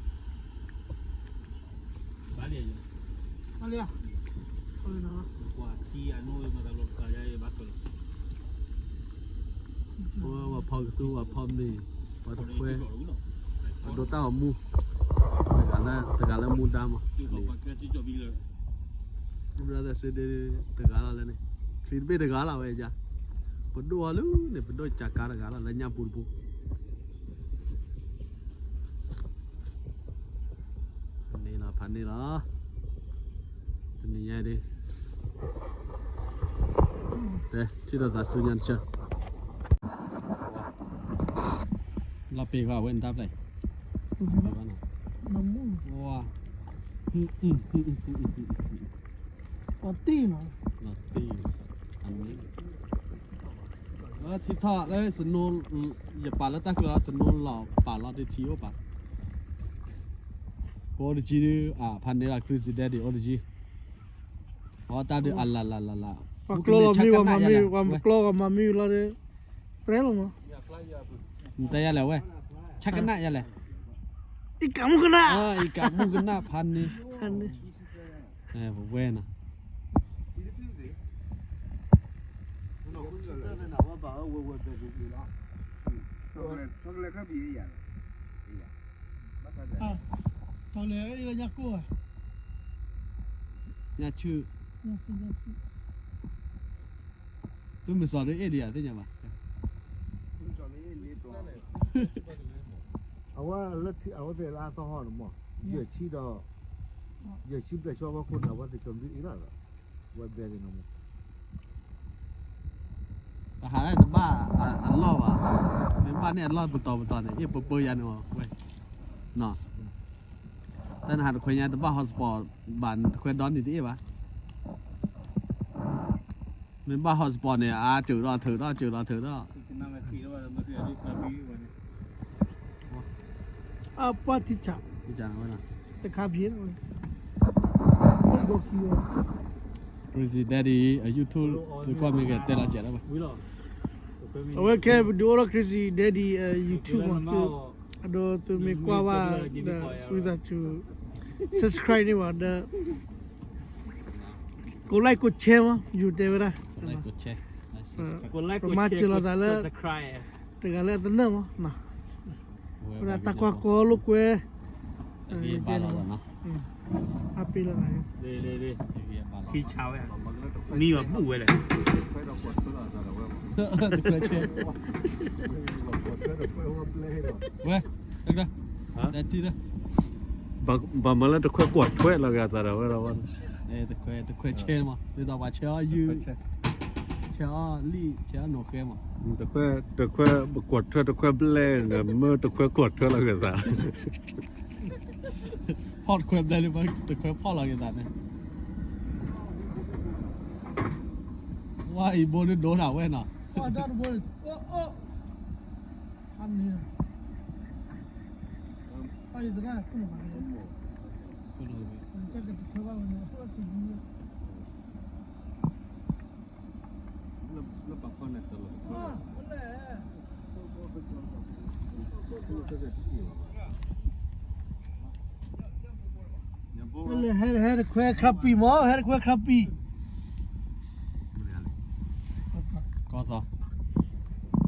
ပှၤဖီကသူ ပှၤဖီမ့ၤ ပှၤတခွဲ, ပှၤဒိတၢ်ဂီၤမူ, တဂၤလၢမူဒါမး, ဘျၢသးစ့ဒ့တဂၤလီၤလၢန့ၣ်, ချံတဘ့ၣ်တဂၤလီၤဝဲယါ, ပဒိၣ်အီၤလၢန့ၣ် ပဒိၣ်ကၠးကါတဂၤလီၤ လၢညါပူၤတပူၤ ဖးန့ၢ်လီၤ ဖးန့ၢ်လီၤ, တနံၤညါဒ်, တဲ ထံၣ်ဒီးသးဆူညါတဆၢ, လီၤပ့ၤဃီဝဲန့ၣ်တၢ်ဖျၢၣ်, ဝါ, လီၤတံၢ်နီၤ, လီၤတံၢ်, ထံထီၣ်လၢ snow, ယပာ်လၢတၢ်ကျၢၤလီၤ snow လီၤပာ်လီၤဒ်ထံအိၣ်ပာ်, ကအိၣ်တကံဒ်, ဖးန့ၢ်လီၤ Crazy Daddy အိၣ်တကံ, ပှၤတၢ်ဒ်အလၤလၤလၤလၤ, ပှၤကျီလီၤမံ ပှၤမၤမံ ပှၤကျီပှၤမၤမံလီၤဒီး, ပြဲလီၤမး, နတဲယၤလဲၣ်ဝဲ, ဆၣ်ကနၣ်ယၤလဲၣ်, အံၤကးမူကနၣ်, အံၤကးမူကနၣ် ဖးန့ၢ်, ပဝဲနီၤ ညါဆူ, သုမုၢ်စီၤဒ်အ့ၣ်ဒံးဧါ သ့ၣ်ညါဘၣ်, အဝဲလၢထံ အဝဲသ့ၣ်လၢအသီဟီန့ၣ်မး, ယဲၢ်ဆံဒီး, ယဲၢ်ဆံဘျဲၣ်ဆှီဝဲခိၣ်န့ၣ် အဝဲသ့ၣ်ကၠီၤမံအ့ၣ်လီၤ, ဝဲဘဲသ့ၣ်န့ၣ်မး, တဟးတဘၣ်အလီၢ်ဘၣ်, မ့ၢ်ဘၣ်န့ၣ်အလီၢ်ပတီၤပတီၤန့ၣ် အ့ၣ်ပၢပၢယၤန့ၣ်ဝဲ, တၢ်နဟးတခွဲညါတဘၣ် hotspot ဘၣ်န့ၣ် တခွဲဒီနံၤတအ့ၣ်ဘၣ်, မ့ၢ်ဘၣ် hotspot န့ၣ် အါစၢၤဒီးထုးဒီး စၢၤဒီးထုးဒီး အပှၤထံဆး, ထံဆးဝဲနီၤ, တခါဖျ့, Crazy Daddy အ YouTube သုကွၢ်မ့ၢ်ဂ့ၤတဲလီၤစဲးလီၤဘၣ်, အဝဲခဲပဒုးအိၣ်ထီၣ် Crazy Daddy YouTube မး, အဒိသုမ့ၢ်ကွၢ်ဘၣ်ဒီး ဝံသးစူၤ subscribe န့ၢ်ဘၣ်ဒီး ကိး like ကိး share မး ယိၤတဲဝဲဒၣ်, ပမၤစၢၤလီၤသးလၢ တဂၤလၢအသနၢၣ်မး, ဝဲဒၣ်တၢ်ကွၢ်ကီလိာ်ကွဲ, အပ့ၤလီၤသး, ထံဆးဝဲ, မံဘၣ်ဘူၣ်ဝဲလဲၣ်, ဝဲ, တထံၣ်လၢ ဘၣ်မၤလၢတခွဲကွၢ်ထွဲလီၤဂာ်သးဒီးဝဲဒၣ်ဝဲ, တခွဲ တခွဲဆဲမး ဒ်သိးပှၤဆဲအီၣ်ယုၢ်, ဆဲအီၣ်လံၣ် ဆဲအီၣ်နီၢ်ဃဲမး, တခွဲ တခွဲကွၢ်ထွဲ တခွဲဘျဲၣ်န့ၣ် မ့ၢ်တခွဲကွၢ်ထွဲလီၤဂာ်သး, ဖီၣ်တခွဲဘျဲၣ်လၢ တခွဲဖီၣ်လီၤဂာ်သးန့ၣ်, ဝါအံၤဘိဒ်ဒိတၢ်ဝဲနီၤ, ဟဲတခွဲခရပံၢ်မး ဟဲတခွဲခရပံၢ်, ကီၢ်သီ,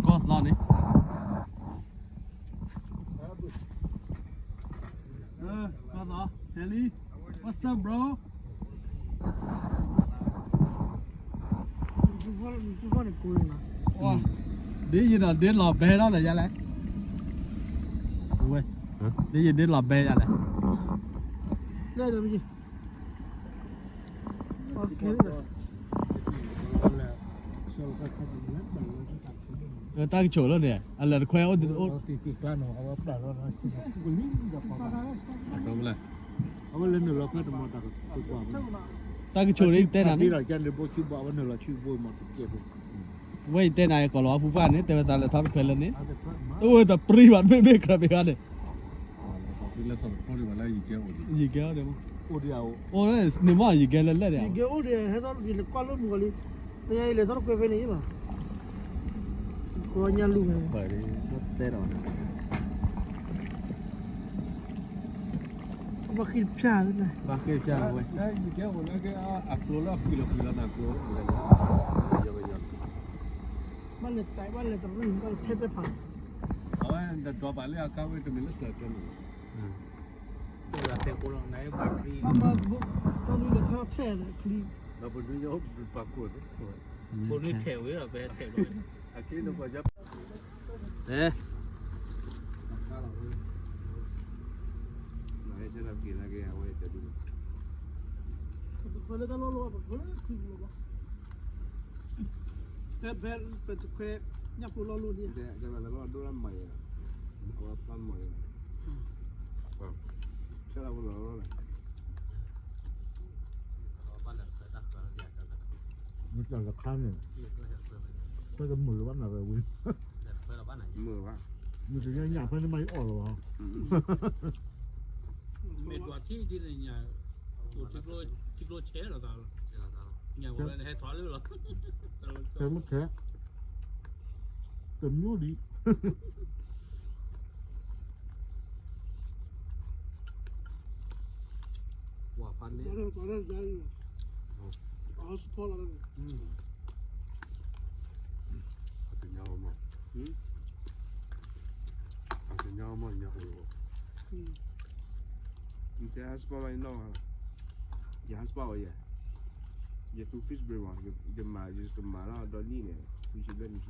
ကီၢ်သီန့ၣ် ကီၢ်သီ, Helly, what's up, bro? ဒ်ယဒီးဒ်လီၤဘဲထီၣ်လၢယလဲၣ်, ဒ်ယဒ်လီၤဘဲယလဲၣ်, တၢ်ကဆိးလီၤန့ၣ် အလဲၤတခွဲအိၣ်, အဝဲလဲၤနုာ်လီၤဖဲတမီၤတၢ်ကကွၢ်, တၢ်ကဆိးဒ်တဲနၤန့ၣ်, ဝဲယတဲနၤ ကီၢ်လီၤအဖုဖၣ်န့ၣ် တဲဝဲသးလဲၤထီၣ်တခွဲလၢန့ၣ်, တအိၣ်ဝဲတပြံဘၣ် မ့ၢ်မ့ၢ်ကြၢးပ့ၤဘၣ်န့ၣ်, ယကဲအိၣ်ဒံး, အိၣ်န့ၣ်မ့ၢ်ယကဲလၢလဲၣ်ဒံး, ယလဲၤထီၣ်တကွဲဖဲန့ၣ်လီၤ, ကညလူၤဝဲ, တဲဒီး ဘၣ်ဃ့ၢ်တဖျၢၣ်လၢ, ဘၣ်ဃ့ၢ်တဖျၢၣ်ဝဲ, အကျိၤလၢအပှံၤလီၤပှံၤလီၤနၤကျိၤ, ဘၣ်လဲၤတၢ်ဘၣ်လဲၤတရံၣ် ဘၣ်လဲၤထဲပဲဖး, အဝဲဒီးဒွးဘၣ်လၢအကါဝဲတမ့ၢ်လၢကျၢၤကျၢၤန့ၣ်, တဲဃိလီၤနၤဘၣ်, ဘၣ်မၤ, တၢ်ဒုးလဲၤထီၣ်ထဲလဲၣ်ချံ, ဒီးပဒုးယပာ်ခိၣ်, ပနုထဲဝဲဒီးပထဲဘျီ, အချံန့ၣ်ပှၤ တဲဖဲပတခွဲညၣ်ဖိလီၢ်လိၣ်န့ၣ်, တဲလီၤဒိၣ်လၢမၤယဲ, အဝဲပၢ်မၤယဲ, ဆဲလီၤဖိလီၢ်လိၣ်လဲၣ်, မ့ၢ်တၢ်တခါန့ၣ်, ဖဲတမုာ်လၢၤဘၣ်နၤဝဲဝံၤ, မုာ်ဘၣ်, မုာ်တညါညၣ်ဖဲန့ၣ်မးယအီၣ်လီၤဘၣ်, မ့ၢ်ဒွးထံဒ်န့ၣ်ညါ, အိၣ်ထံကျိဆဲးလီၤသးလီၤ, ညၣ်ဝဲဟဲထီၣ်လၢလီၤ, ခဲမ့ၢ်ခဲ, တမျိုးလံ, ဝါဖးန့ၣ်, အတညီမး, အတညီမးညါအိၣ်လီၤ, ယတဲ hotspot မးနီၤ, ယ hotspot ဝဲယဲ, ယသူ fish brain မး, ယမၤ ယမၤလီၤဒီနံၣ်န့ၣ် fish လၢနံၣ်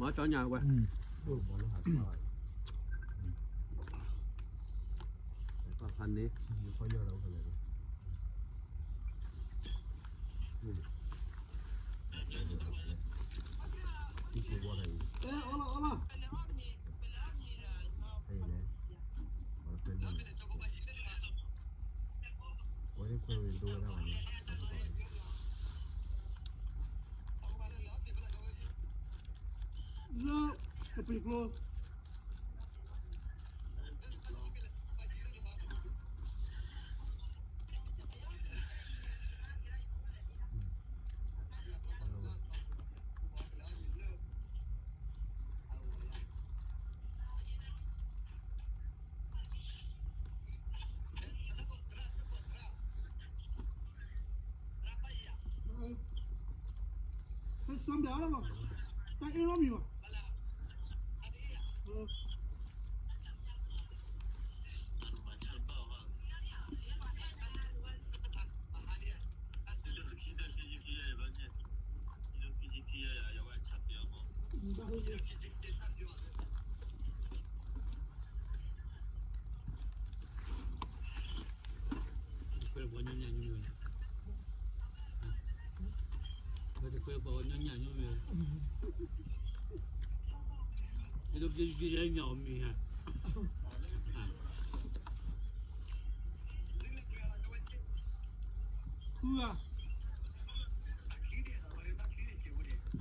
မၤကၠီညါဝဲ, ဖးန့ၣ်, လၢကပံၤကျိ တၢ်အ့ၣ်လီၤမံၤဘၣ်. ခွဲးပှၤညီညၣ်ညိဝဲ, ခွဲးတခွဲးပှၤညီညၣ်ညိဝဲ, မ့ၢ်တက့ၤက့ၤညၣ်အီၣ်မ့ၤဧါ, ဃုဧ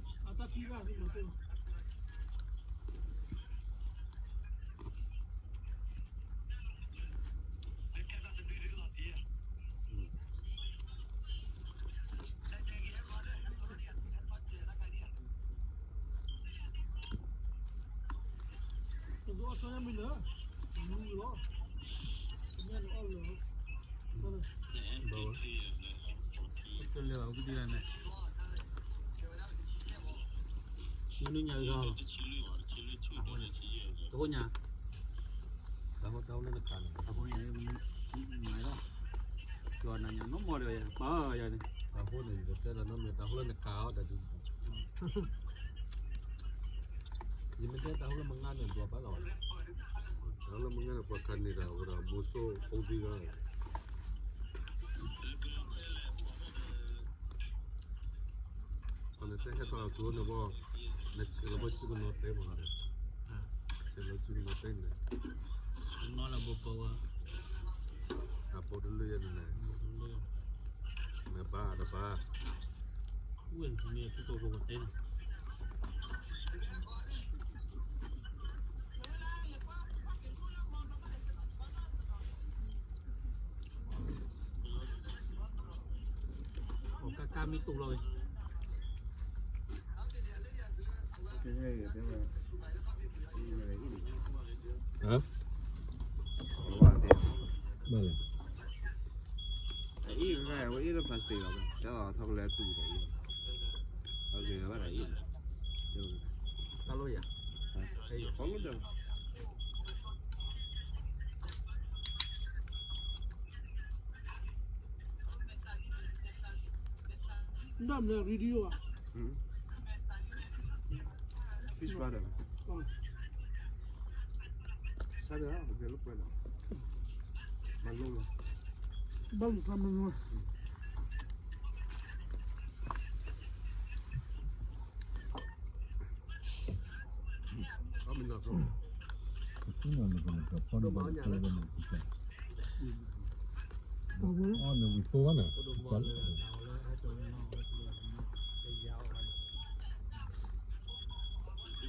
ါ, အတၢ်ခံဂၤသ့ၣ်မၤသ့လီၤ. တလၢာ်ဘၣ် ကဒံလၢန့ၣ်, မနုၤညါဂၤလီၤ, တဟိညါ, တဟိညါ, မၤလီၤ, ကီနၤညါနီၢ်မီၢ်ဒီး ပၢ်ယၤန့ၣ်, တဟိန့ၣ် ယကတဲလီၤနီၢ်မ့ၢ်တဟိလၢနခးအီၤတဒု ယမ့ၢ်တဲတၢ်ဟိလၢမငါန့ၣ် ဒွးဘၣ်လီၤ, တၢ်ဟိလၢမငါန့ၣ် ပှၤခးန့ၢ်တၢ်ဝဲဒၣ် ဘိၣ်စိၣ်အူသံဂၤ, နတဲဟဲထီၣ်အကျိၤန့ၣ်ဘၣ်, နဆဲးလီၤဘၣ်စုကနီၤတဲမး, ဆဲးလီၤစုကနီၤတဲန့ၣ်, နီၤလၢဘိၣ်ဘိၣ်ဝဲ, တၢ်ဘိၣ်တလၢယဲန့ၣ်, မ့ၢ်ဘၣ်တဘၣ် ဝဲၢ်န့ၣ် သုကဝဲတဲန့ၣ်, အိၣ်ကါကါမ့ၢ်တူၢ်လီၤဝဲ, ဟါ, ဘၣ်လဲၣ်, တအံၣ်ဝဲ အဝဲအံၣ်လၢ plastic လီၤ, ကဲလီၤထီၣ်ကလဲၤတူၢ်တအံၣ်, ဘၣ်တအံၣ်, တၢ်လိၣ်ယၤ, တၢ်လိၣ်ဒီး နမ့ၢ် radio ဧါ, fish brother, ဆါဒီး ပကဲလၢပှဲၤလီၤ, မၤလိလီၤ, ဘၣ်လူၤသးမၤလိ, အမ့ၢ်နီၢ်ကျိ, အီၣ်န့ၣ်ဝံၤသိဘၣ်န့ၣ်,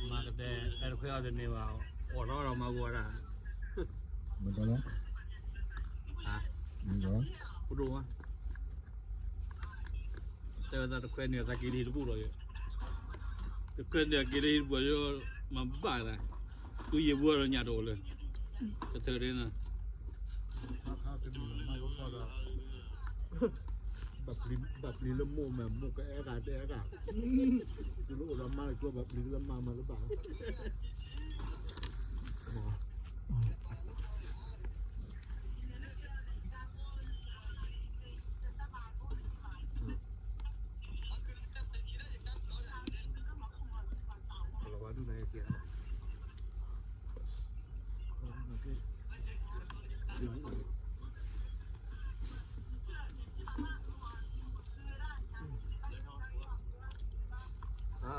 မၤကတဲ အဲတခွဲအီၤတန့ၢ်ဘၣ်, အိၣ်ထီၣ်ဒီးမၤဂီၤတၢ်, မ့ၢ်တလဲၣ်, ပဒိၣ်ဝဲ, တဲဝဲသးတခွဲန့ၣ် သးက့ၤလၢဟံၣ်တဘူၣ်လီၤ, တခွဲန့ၣ်က့ၤလၢဟံၣ်တဘူၣ်လီၤ, မၤဘၣ်သး, သူယံာ်ဘိဒီးညၣ်တအိၣ်လၢၤ, ကထၢဒ်န့ၣ် ဘၣ်ပျံၤလၢမိၢ်မဲာ် မိၢ်ကအဲၣ်ဂၤတအဲၣ်ဂၤ, တုၤလၢအိၣ်ဒီးမါတကျိ ဘၣ်ပျံၤလၢမါမၤလၢဘၣ်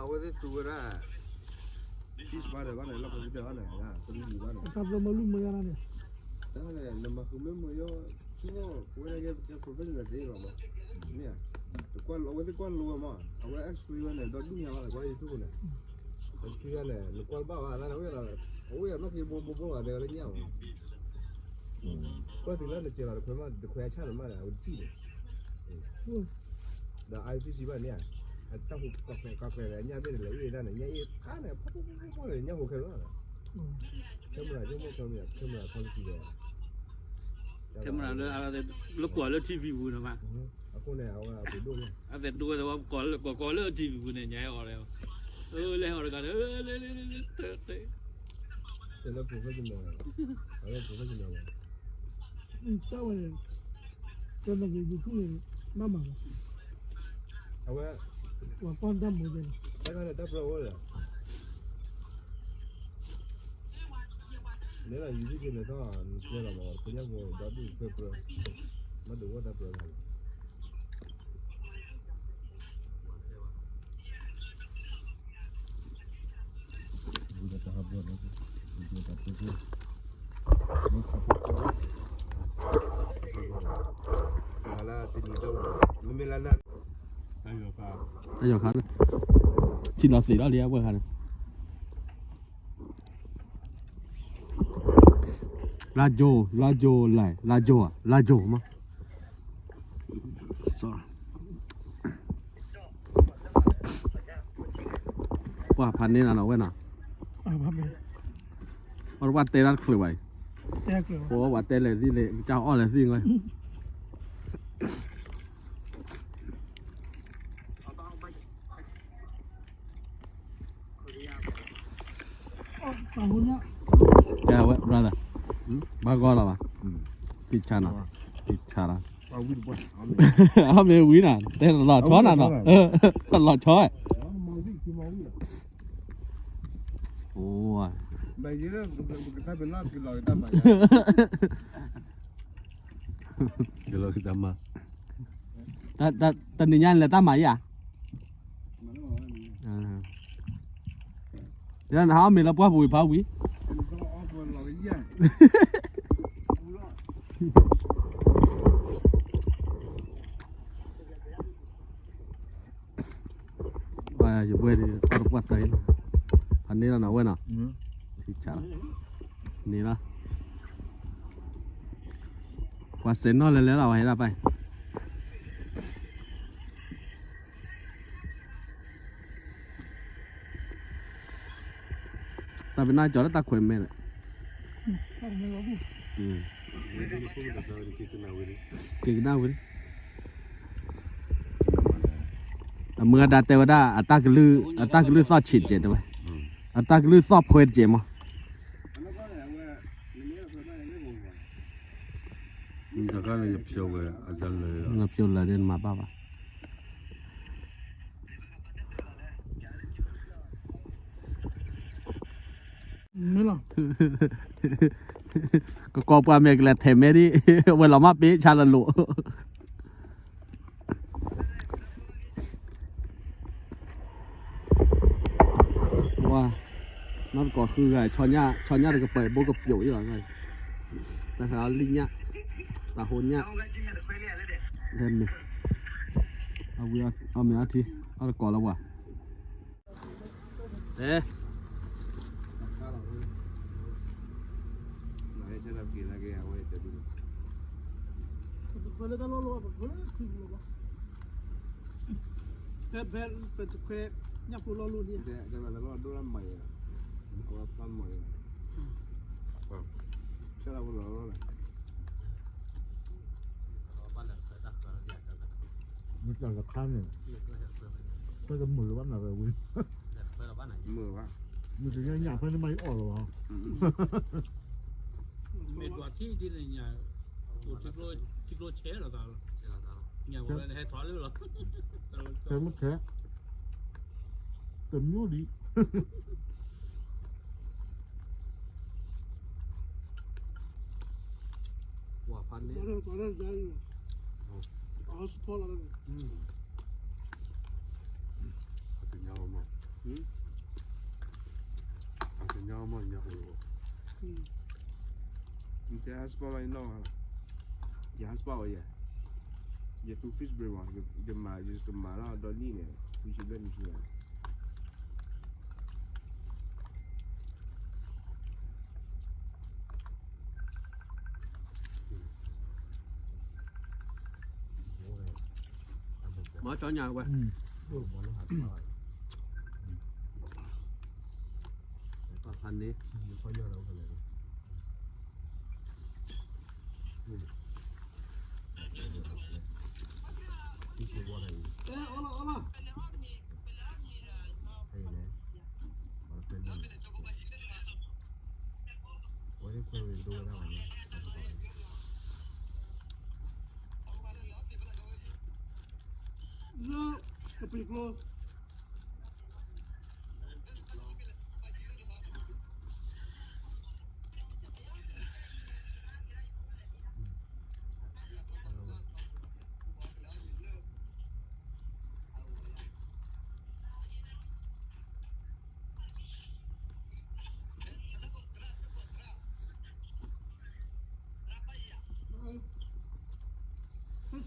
အဝဲသ့ၣ်သူဝဲဒၣ် fish brother ဘၣ်န့ၣ် လၢ computer ဘၣ်န့ၣ် တၢ်ဘျီမၤလူမၤယါန့ၣ် တၢ်န့ၣ် နမၤဃုာ်မ့ၢ်မၤယါ ဆိကမိၣ် ဝဲဒၣ်ကဲ professional သ့လီၤမး မ့ၢ်ဧါ အဝဲသ့ၣ်ကွၢ်လိဝဲမး အဝဲ explain ဝဲန့ၣ် ဒီဒူၣ်ညါဘၣ် ကွၢ် YouTube န့ၣ် explain န့ၣ် နကွၢ်တဘၣ်ဘၣ် အဝဲ အဝဲအနီၢ်က့ဘိဘိဘိဘၣ် တဲဝဲလၢညါမး ကွၢ်တုၤလၢနစဲးလီၤတခွဲမး တခွဲအဆၣ်န့ၣ်မး အဝဲတထံၣ်န့ၣ် ဒီး I C C ဘၣ်န့ၣ် အတၢ်ဟူးကီၢ်ကျဲၤကီၢ်ကျဲၤလၢညါဘ့ၣ်န့ၣ် လဲၤအံၤတၢ်န့ၣ် ညါအံၤခါန့ၣ် ဖီဖီဖီဖီန့ၣ် ညါဟူးခဲလၢာ် camera ကမိၣ် camera camera quality ဒီး camera လၢ လၢကွၢ်လၢ T V ပူၤန့ၣ်မး အဃိန့ၣ် အဝဲအပူၤဒိၣ်န့ၣ် အသဲးဒိဝဲသဝီ ကွၢ်လၢ ကွၢ်လၢ T V ပူၤန့ၣ် ညါအံၤအီၤဒီး အၢ လဲၤအီၤတဂၤဒီး လၢ လၢ လၢ လၢ တဲ တဲ တဲလၢ professional အဝဲ professional ဝဲ တၢ်ဝဲန့ၣ် ကဲသးက့ၤ YouTube န့ၣ် မ့ၢ်မၤဘၣ် အဝဲ ပှၤကွၢ်တၢ်မူၤသ့ၣ်န့ၣ် တၢ်ခါန့ၣ် တၢ်ပြၢအိၣ်လၢ လဲၤလီၤယူၤဒ်က့ၤလဲၤထီၣ် နပျဲလီၤမး ပညၣ်ဖိဒီဒူၣ်ခွဲးပြၢ မ့ၢ်ဒုးအိၣ်တၢ်ပြၢလီၤ တၢ်ယီၤခါန့ၣ် ထံၣ်လီၤသ့ၣ်လီၤလံ အဝဲခါန့ၣ် လါယိၤ လါယိၤ လါ လါယိၤ လါယိၤမး ပှၤဖးန့ၢ်နၤနီၤဝဲနီၤ အီၣ်တဝၣ်တဲတၢ်တချုးဘၣ်အံၤ ပဝဲပှၤတဲလဲၤသံလဲၤ ကစၢ်အီၣ်လဲၤသံဝဲ ကဲဝဲ brother ဘၣ်ဂီၢ်လီၤဘၣ် တံၢ်ဆါနီၤ တံၢ်ဆါလီၤ အမ့ၢ်ဝံၤနီၤ တဲလီၤဆီနၤနီၤ လီၤဆီ အိ တနံၤညါလဲၤတၢ်မၤယၤ နဟးအီၣ်မ့ၤလၢပှၢ်ပူၤဝံၤဖးဝံၤ ယဘှဲၣ်ဒီး အီၣ်တပှၢ်တၢ်အံၤလီၤ အန့ၣ်လီၤနဝဲနီၤ ထံဆးလီၤ န့ၣ်လီၤ ပှၤစဲးနီၣ်လဲၤလဲၤလီၤ ပှၤဟဲဒၣ်ပၢ် တၢ်ပနၢ်ကၠီလၢတၢ်ခွဲးမဲန့ၣ် က့ၤကနၣ်ဝဲ အမုၢ်အဒါတဲဝဲဒၣ် အတၢ်ကလုၢ် အတၢ်ကလုၢ်သီၣ်ဆံးတကဲးတဲဝဲ အတၢ်ကလုၢ်သီၣ်ဖှဲတကဲးမး နဖျိလၢဒ်နမၤဘၣ်ဘၣ် ကကိးပှၤမဲာ်ကလဲၤထဲးမဲဒ် ဝဲလီၤမၢ်ပ့ဆါလၢလိာ် ဝါ နီၢ်တကိးဃုဂၤ ဆီညၣ်တကပၤ ဘိကပျိာ်အံၤလီၤ တၢ်ဟးလံၣ်ညၣ် တၢ်ဟိညၣ် ဟဲမ့ၢ် အဝံၤအီၣ်မ့ၤအီထံ အီၣ်တကိးလၢပှၤ ဟဲ ဖဲ ဖဲပတခွဲ ညၣ်ဖိလီၢ်လိၢ်န့ၣ် တဲဝဲလၢလီၢ်ဒိၣ်လၢမၤယဲ အဝဲပၢ်မၤယဲ ဆဲလီၤဖိလီၤလီၢ်လၢ မ့ၢ်တၢ်တခါန့ၣ် တၢ်တမုာ်လၢၤဘၣ်နၤဝဲဝံၤ မုာ်ဘၣ် မုာ်တညါညၣ်ဖဲန့ၣ်မၤယအီၣ်လၢၤဘၣ် မ့ၢ်ဒွးထံဒ်န့ၣ်ညါ အိၣ်ထံကျိဆဲးလီၤသးလီၤ ညၣ်ဝဲဟဲထီၣ်လၢလီၤ ခဲမုၢ်ခဲ တမျိုးလံ ပှၤဖးန့ၣ် အကညါမး အကညါမးညါအိၣ်လီၤ နတဲ hotspot မးနီၤ ယ hotspot ဝဲယဲ ယသူ fish brain မး ယမၤ ယမၤလီၤဒီနံၣ်န့ၣ် ဝံၤဆံဘျဲၣ်နံၣ်ဆံ မ့ၢ်ကၠီညါဝဲ ပှၤဖးန့ၣ် လၢကပံၤကျိ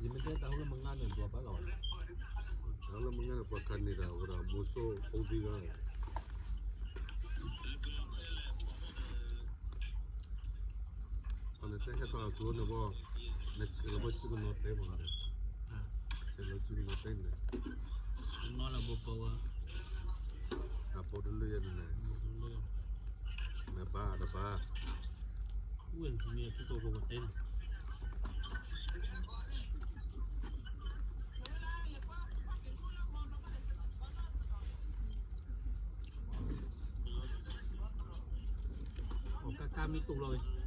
ယမ့ၢ်တဲတၢ်ဟူလၢမုၢ်ဂၤန့ၣ် ဒွးဘၣ်လီၤ. တၢ်ဟူလၢမုၢ်ဂၤန့ၣ် ပှၤခးန့ၢ်တၢ်ဝဲဒၣ် မိၤစိဖိသံဂၤ ပှၤန့ၣ်တဲဟဲထီၣ်အကျိၤန့ၣ်ဘီ, နဆဲးလီၤဘီစုကနီၤတဲမး, ဆဲးလီၤစုကနီၤတဲန့ၣ်, နီၤလၢဘီပဝဲ, တၢ်ပိာ်တလၢယဲန့ၣ်, နဘါတဘါ, ဝဲၢ်န့ၣ်သုကိၢ်ကိၢ်တဲန့ၣ် ကါမ့ၢ်တူၢ်လီၤ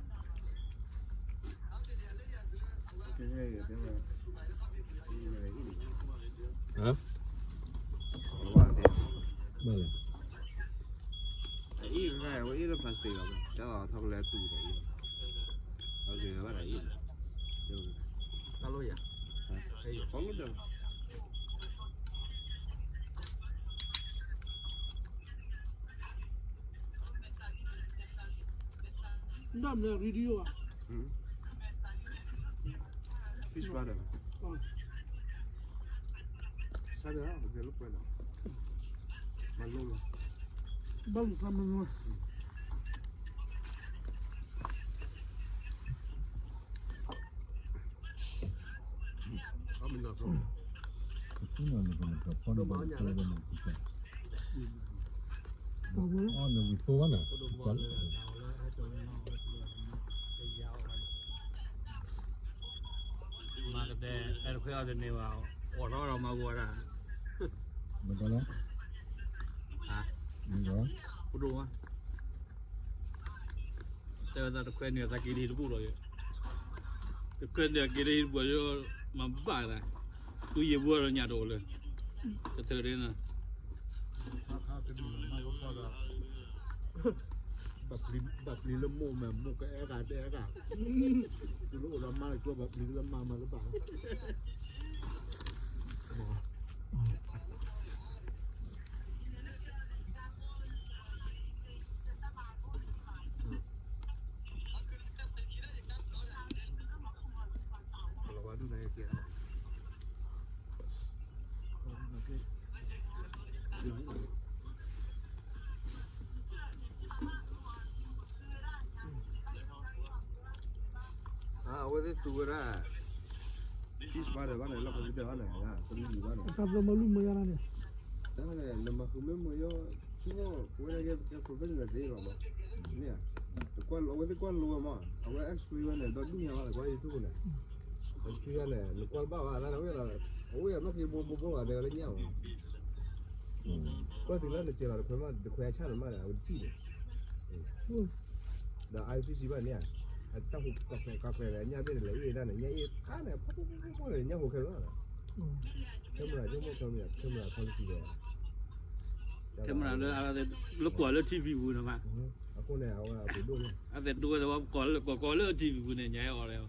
ဝဲ, အံၤ ဝဲအံၤလၢ plastic လီၤ, ကၢ်ထီၣ်ကလဲၤတူၢ်ဒီးအံၤ, ဘၣ်ဒီးအံၤ, တၢ်လီၤယၤ, ခီလၢဒီး နမ့ၢ် video อ่ะ fish brother ဆါဒီး ပကဲလၢပှဲၤဒီး မၤလိလီၤ ဘၣ်လူၤသးမနုၤ အမ့ၢ်နီၢ်ကျိ ကသူနၤလၢကနကဖီနဘၣ်ကၠိဝဲန့ၣ် အီနဝံၤသိဘၣ်နၤ မၤကတဲ အဲတခွဲအီၤတန့ၢ်ဘၣ် အိၣ်ထီၣ်ဒီးမၤဂီၤဒၣ် မတၤလဲၣ် ပဒိၣ်မး တဲဝဲသးတခွဲန့ၣ် သးက့ၤလၢဟံၣ်တဘူၣ်လီၤ, တခွဲန့ၣ်က့ၤလၢဟံၣ်တဘူၣ်လီၤ, မၤဘၣ်ဒၣ်, သူယံၤဘၣ်ဒီးညၣ်တအိၣ်လၢၤ, ကတၢၢ်ဒ်န့ၣ်, ဘၣ်ပျံၤလၢမိၢ်မဲာ် မိၢ်ကအဲၣ်ဂၤတအဲၣ်ဂၤ, တုၤလၢအိၣ်ဒီးမါတကျိ ဘၣ်ပျံၤလၢမါမၤတဘၣ် အဝဲသ့ၣ်သူဝဲဒၣ် peace ဘၣ်ဒီးဘၣ်န့ၣ် လီၢ်ကဝံၤတၢ်ဘၣ်န့ၣ် တမံၤဘၣ်န့ၣ် တၢ်ဘျီမၤလူမၤယါန့ၣ် တၢ်န့ၣ် နမၤဃုာ်မ့ၢ်မၤယါ ဆိကမိၣ် ပဝဲဒၣ်ကဲ professional သ့လီၤမး မ့ၢ်ဧါ တကွၢ်လိဝဲသ့ၣ်ကွၢ်လိဝဲမး အဝဲ explain ဝဲန့ၣ် ဒီဒူၣ်ညါဘၣ် ကွၢ် YouTube န့ၣ် explain န့ၣ် နကွၢ်ဘၣ်ဘၣ် အဝဲ အဝဲအနီၢ်ကီၢ်ဘိဘိဘိဂၤသဲးလၢညါဘၣ် ကွၢ်တုၤလၢနစဲးလီၤတခွဲမး တခွဲအဆၣ်န့ၣ်မးန့ၣ် အဝဲတထံၣ်န့ၣ် ဒီး I C C ဘၣ်န့ၣ် အတၢ်ဟူးကီၢ်ကျဲၤန့ၣ် အညၣ်ဘ့ၣ်န့ၣ် လဲၤအ့ၣ်ဒၣ်န့ၣ် ညၣ်အ့ၣ်ခါန့ၣ် ဖီဖီဖီဖီန့ၣ် ညၣ်ဟူးခဲလၢာ်လီၤ camera ဆိကမိၣ် camera camera quality ဒီး ထဲမနုၤလၢ လၢကွၢ်လၢ ထံၣ်ဝံၣ်ပူၤန့ၣ်မး, အဃိန့ၣ် အဝဲအပူၤဒိၣ်န့ၣ် အသဲးဒိဝဲသဝီ ကိးလၢ ကိးလၢ ထံၣ်ဝံၣ်ပူၤန့ၣ် ညါအီၤ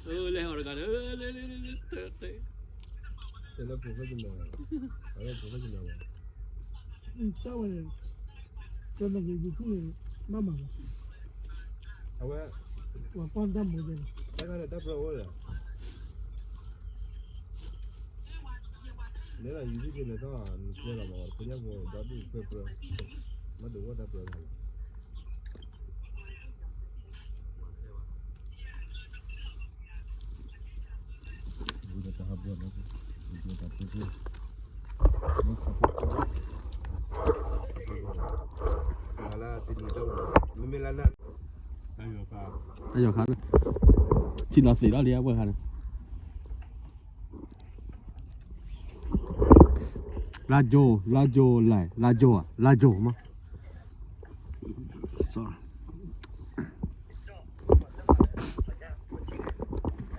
ဒီး လၢဟီၣ်တဂၤန့ၣ် လၢ professional, လၢ professional ဘၣ်, တၢ်ဝဲန့ၣ် ကနက့ၤ YouTube န့ၣ် ဘၣ်မၤဘၣ်, အဝဲ ပှၤပှၢ်တၢ်မူၤန့ၣ် တၢ်ခါန့ၣ် တၢ်ပြၢအိၣ်ဒီး နဲဒၣ် YouTube န့ၣ် ထီၣ်နကျဲလီၤမး ပှၤကညီဖိဒီဒူၣ်ပြၢပြၢ, မ့ၢ်ဒုးဝဲတၢ်ပြၢလီၤ. တၢ်ယီၤခါ, ထံၣ်လီၤသ့ၣ်လီၤလံ အဝဲခါန့ၣ် လါကၠိ, လါကၠိလဲၣ်, လါကၠိဧါ, လါကၠိမး,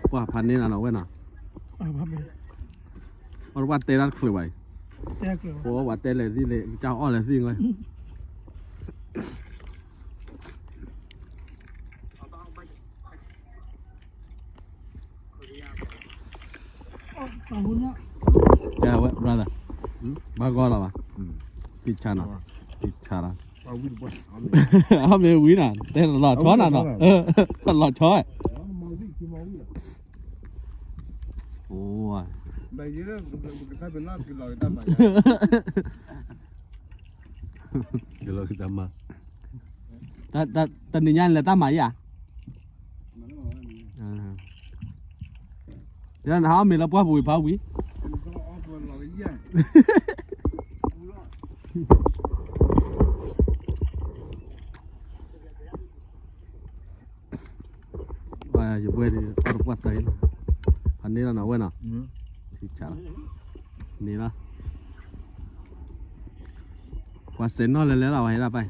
ပှၤဖးန့ၢ်နၤနီၤဝဲနီၤ, အီၣ်တပှၢ်တဲတၢ်တချုးဘၣ်အံၤ, ပှၤတဲလဲၤသံလဲၤ ကစၢ်အီၣ်လဲၤသံဝဲ တဲဝဲ brother, ဘၣ်ဂီၢ်လီၤဘၣ်, သံဆါနီၤ, သံဆါလီၤ, အမ့ၢ်ဝံၤနီၤ တဲလီၤဆီနၤနီၤ, လီၤဆီ, အိ, တနံၤညါန့ၣ် လဲၤတၢ်မၤယၤ, နဟးအီၣ်မ့ၤလၢပှၢ်ပူၤဝံၤဖးဝံၤ ယပှဲၤန့ၣ် အီၣ်တပှၢ်တၢ်အံၤလီၤ, ဖးန့ၢ်လီၤနီၤဝဲနီၤ, န့ၣ်လီၤ, ပှၤစဲးနီၣ်လဲၤလဲၤလီၤ ပှၤဟဲဒၣ်ပၢ်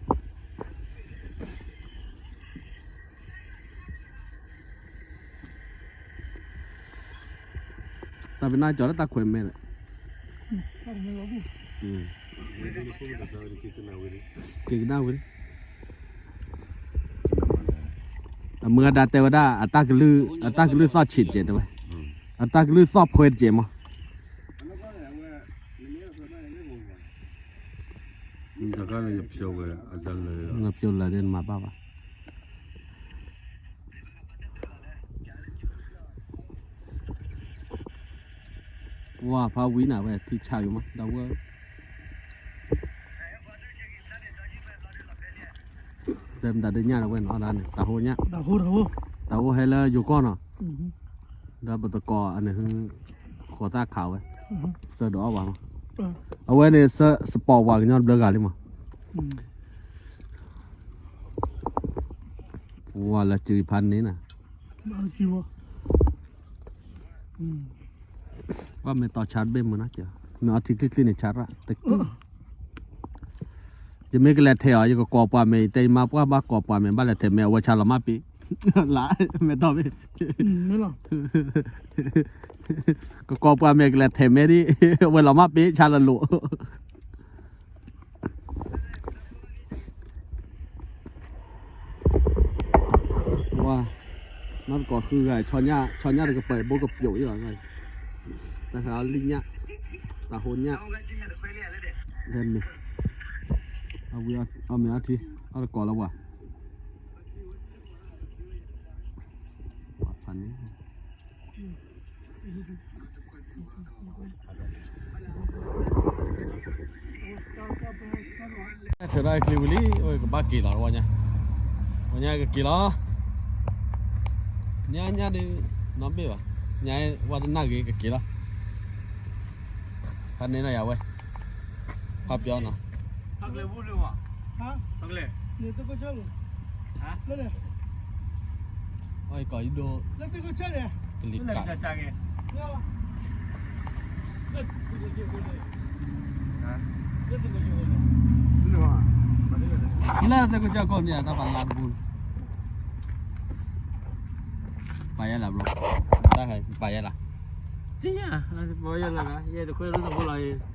တၢ်ပနၢ်ကၠီၤလၢတၢ်ခွဲးမဲန့ၣ်, က့ၤကနၣ်ဝဲ, အမုၢ်အဒါတဲဝဲဒၣ် အတၢ်ကလုၢ် အတၢ်ကလုၢ်သီၣ်ဆံးတကဲးတဲဝဲ, အတၢ်ကလုၢ်သီၣ်ဖှဲတကဲးမး, တခါန့ၣ် ယဖျိဝဲ အတၢ်လၢ နဖျိလၢာ်န့ၣ် နမၤဘၣ်ဘၣ် ဝါ ဖးဝံၤနၤဝဲ ထံဆးက့ၤမး ဒီပုၢ်ဝဲၢ်, တဲမတၤဒုးညၣ်ဒီးဝဲနီၤ ဒၣ်န့ၣ် တၤဟိညၣ်, တၤဟိဟဲလၢယိၤကီၢ်နီၤ, ဒီးပသကိးအန့ၣ် ဃိးသၣ်ခးဝဲ, စၢၤဒီးအီၣ်ဘၣ်မး, အဝဲန့ၣ် စပီးပှၤကညီတဘျီဂာ်လံမး, ဝါ လၢစုဖးန့ၣ်နၤ ဘၣ်မ့ၢ်တီဆါတဘ့ၣ်မုၢ်နီၤ, မ့ၢ်အီထံချံချံန့ၣ် ဆါရၣ်တက့ၢ်, ယမ့ၢ်ကလဲၤထဲးအီၤ ယကကိးပှၤမဲာ် ယတဲယမါပှၢ်ဘၣ်ကိးပှၤမဲာ် ဘၣ်လဲၤထဲးမဲာ် အဝဲဆါလီၤမၢ်ပ့ၤ, လၢ မဲာ်တီၢ်ဘ့ၣ်, ကကိးပှၤမဲာ်ကလဲၤထဲးမဲာ်ဒ် အဝဲလီၤမၢ်ပ့ၤ ဆါလီၤလိာ် ဝါ နီၢ်တကိးဃုဂၤ ဆီညၣ်တကပၤ ဘိကပျိာ်အံၤလီၤ, တၢ်ဃးလံညၣ် တၤဟိညၣ်, အဝံၤအီၣ်မ့ၤအီထံ အီၣ်တကိးလၢဝါ ဝါဖးန့ၣ် ဆၢထၢၣ်ချံဝံၤလံ အိၣ်ကဘၣ်က့ၤလီၤ ဝဲညါ, ဝဲညါကက့ၤလီၤ, ညါညါဒုး နီၢ်ဘ့ၣ်ဘၣ်, ညါဝဲတနၢ်ဂ့ၤကက့ၤလီၤ, ဖးန့ၢ်နီၤယၤဝဲ, ဖးပျီနီၤ, ဖးကလဲၤဝူလၢဝါ, ဖးကလဲၤ အီၣ်ကီးယဒိၣ် ကလံၤကး လၢသကိးကၠီကိးန့ၣ် တၢ်ပာ်လၢတပူၤ ပာ်ယဲလၢ bro, တၢ်ဟဲပာ်ယဲလၢ ပာ်ယဲလၢ ယဲတခွဲလၢသကိးလီၤ